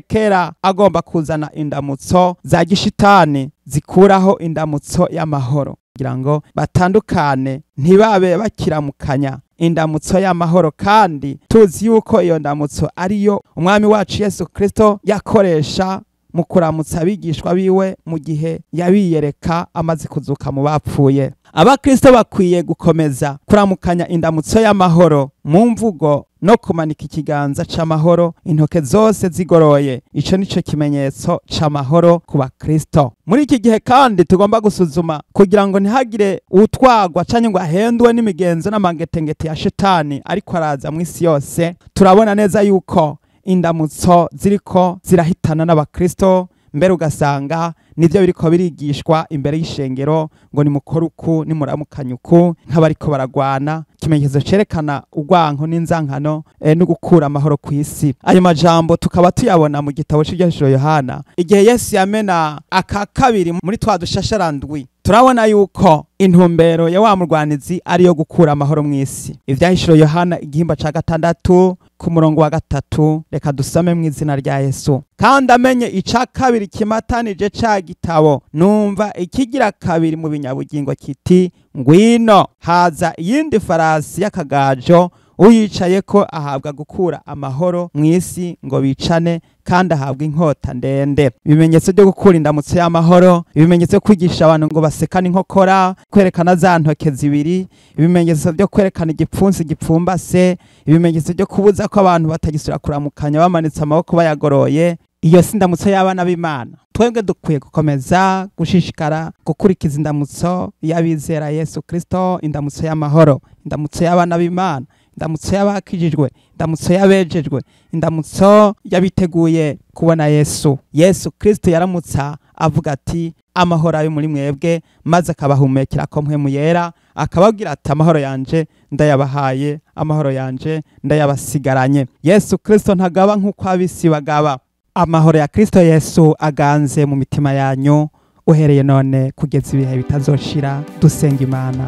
kera agomba kuzana indamutso za gishitani zikuraho indamutso y'amahoro, kugira ngo batandukane, ntibabe bakiramukanya indamutso y'amahoro. Kandi tuzi yuko iyo ndamutso ariyo Umwami wacu Yesu Kristo yakoresha mu kuramutsa abigishwa biwe mu gihe yabiyereka amaze kuzuka mu bapfuye. Abakristo bakwiye gukomeza kuramukanya indamutso y'amahoro mu mvugo no kumanika ikiganza c'amahoro intoke zose zigoroye. Ico nico kimenyetso c'amahoro ku bakristo. Muri iki gihe kandi tugomba gusuzuma kugira ngo ntihagire utwagwa canke ngo ahendwe n'imigenzo n'amangetengete ya shetani ariko araza mu isi yose. Turabona neza yuko indamutso ziriko zirahitana n'abakristo, mbere ugasanga nivyo biriko birigishwa imbere y'ishengero ngo nimukore uku nimuramukanye uku nk'abariko baragwana, ikimenyetso cerekana urwanko n'inzankano no gukura amahoro ku isi. Ayo majambo tukaba tuyabona mu gitabo c'Ivyahishuriwe Yohana igihe Yesu yamena aka kabiri muri twa dushasharandwi. Turabona yuko intumbero ya wa murwanizi ariyo gukura amahoro mu isi. Ivyahishuriwe Yohana igihimba ca 6 ku murongo wa 3, reka dusome mu izina rya Yesu. Kandi amenye ica kabiri kimatanije ca gitabo, numva ikigira kabiri mu binyabugingo kiti ngwino. Haza iyindi farasi y'akagajo, uyicayeko ahabwa gukura amahoro mu isi ngo bicane, kandi ahabwa inkota ndende. Ibimenyetso byo gukura indamutso y'amahoro, ibimenyetso byo kwigisha abantu ngo basekane inkokora, kwerekana za ntoke zibiri, ibimenyetso byo kwerekana igipfunsi gipfumbase, ibimenyetso byo kubuza ko abantu batagisura kuramukanya bamanitse amaboko bayagoroye. Iyo si indamutso y'abana b'Imana. Twebwe dukwiye gukomeza gushishikara gukurikiza indamutso y'abizera Yesu Kristo, indamutso y'amahoro, indamutso y'abana b'Imana, indamutso y'abakijijwe, indamutso y'abejejwe, indamutso y'abiteguye kubona Yesu. Yesu Kristo yaramutsa avuga ati amahoro ayo muri mwebwe, maze akabahumekera ko mwe muyera, akababwira ati amahoro yanje ndayabahaye, amahoro yanje ndayabasigaranye. Yesu Kristo ntagaba nk'uko abisi bagaba. Amahoro ya Kristo Yesu aganze mu mitima yanyu uhereye none kugeza ibihe bitazoshira. Dusenga Imana.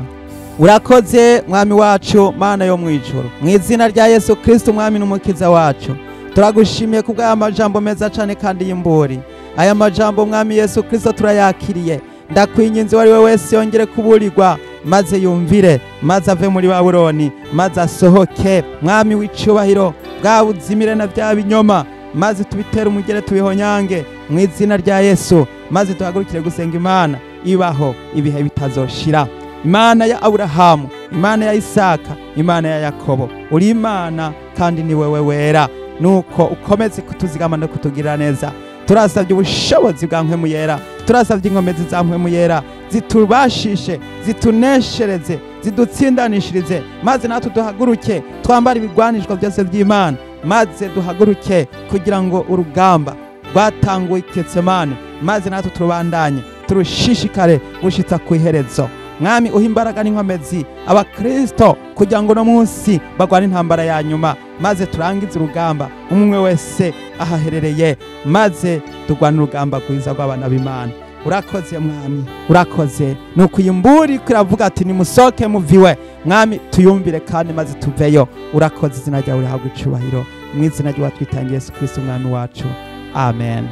Urakoze mwami wacu, Mana yo mwijuru, mu izina rya Yesu Kristo mwami n'umukiza wacu, turagushimiye kubw'aya majambo meza cane kandi y'imburi. Aya majambo mwami Yesu Kristo turayakiriye. Ndakwinginze uwo ari we wese yongere kuburirwa, maze yumvire, maze ave muri Babuloni, maze asohoke. Mwami w'icubahiro, bwa buzimire na bya binyoma, maze tubitere umugere tubihonyange mu izina rya Yesu, maze duhagurukire gusenga Imana ibaho ibihe bitazoshira. Imana ya Aburahamu, Imana ya Isaka, Imana ya Yakobo, uri Imana kandi ni wewe wera. Nuko ukomeze kutuzigama no kutugirira neza. Turasabye ubushobozi bwa mpwemu yera, turasabye inkomezi za mpwemu yera zitubashishe, zituneshereze, zidutsindanishirize, maze natwe duhaguruke twambare ibigwanishwa byose by'Imana, maze duhaguruke kugira ngo urugamba rwatanguye i Getsemane, maze natwe turubandanye turushishikare gushitsa ku iherezo. Mwami uha imbaraga n'inkomezi abakristo kugira ngo no munsi bagwane intambara ya nyuma, maze turangize urugamba umwe wese ahaherereye, maze turwane urugamba rwiza rw'abana b'Imana. Urakoze mwami, urakoze. Nuko iyi mburi iravuga ati nimusoke muviwe. Mwami tuyumvire kandi maze tuveyo. Urakoze, izina ryawe rihabwe icubahiro mu izina ry'uwatwitangiye Yesu Kristo umwami wacu. Amen.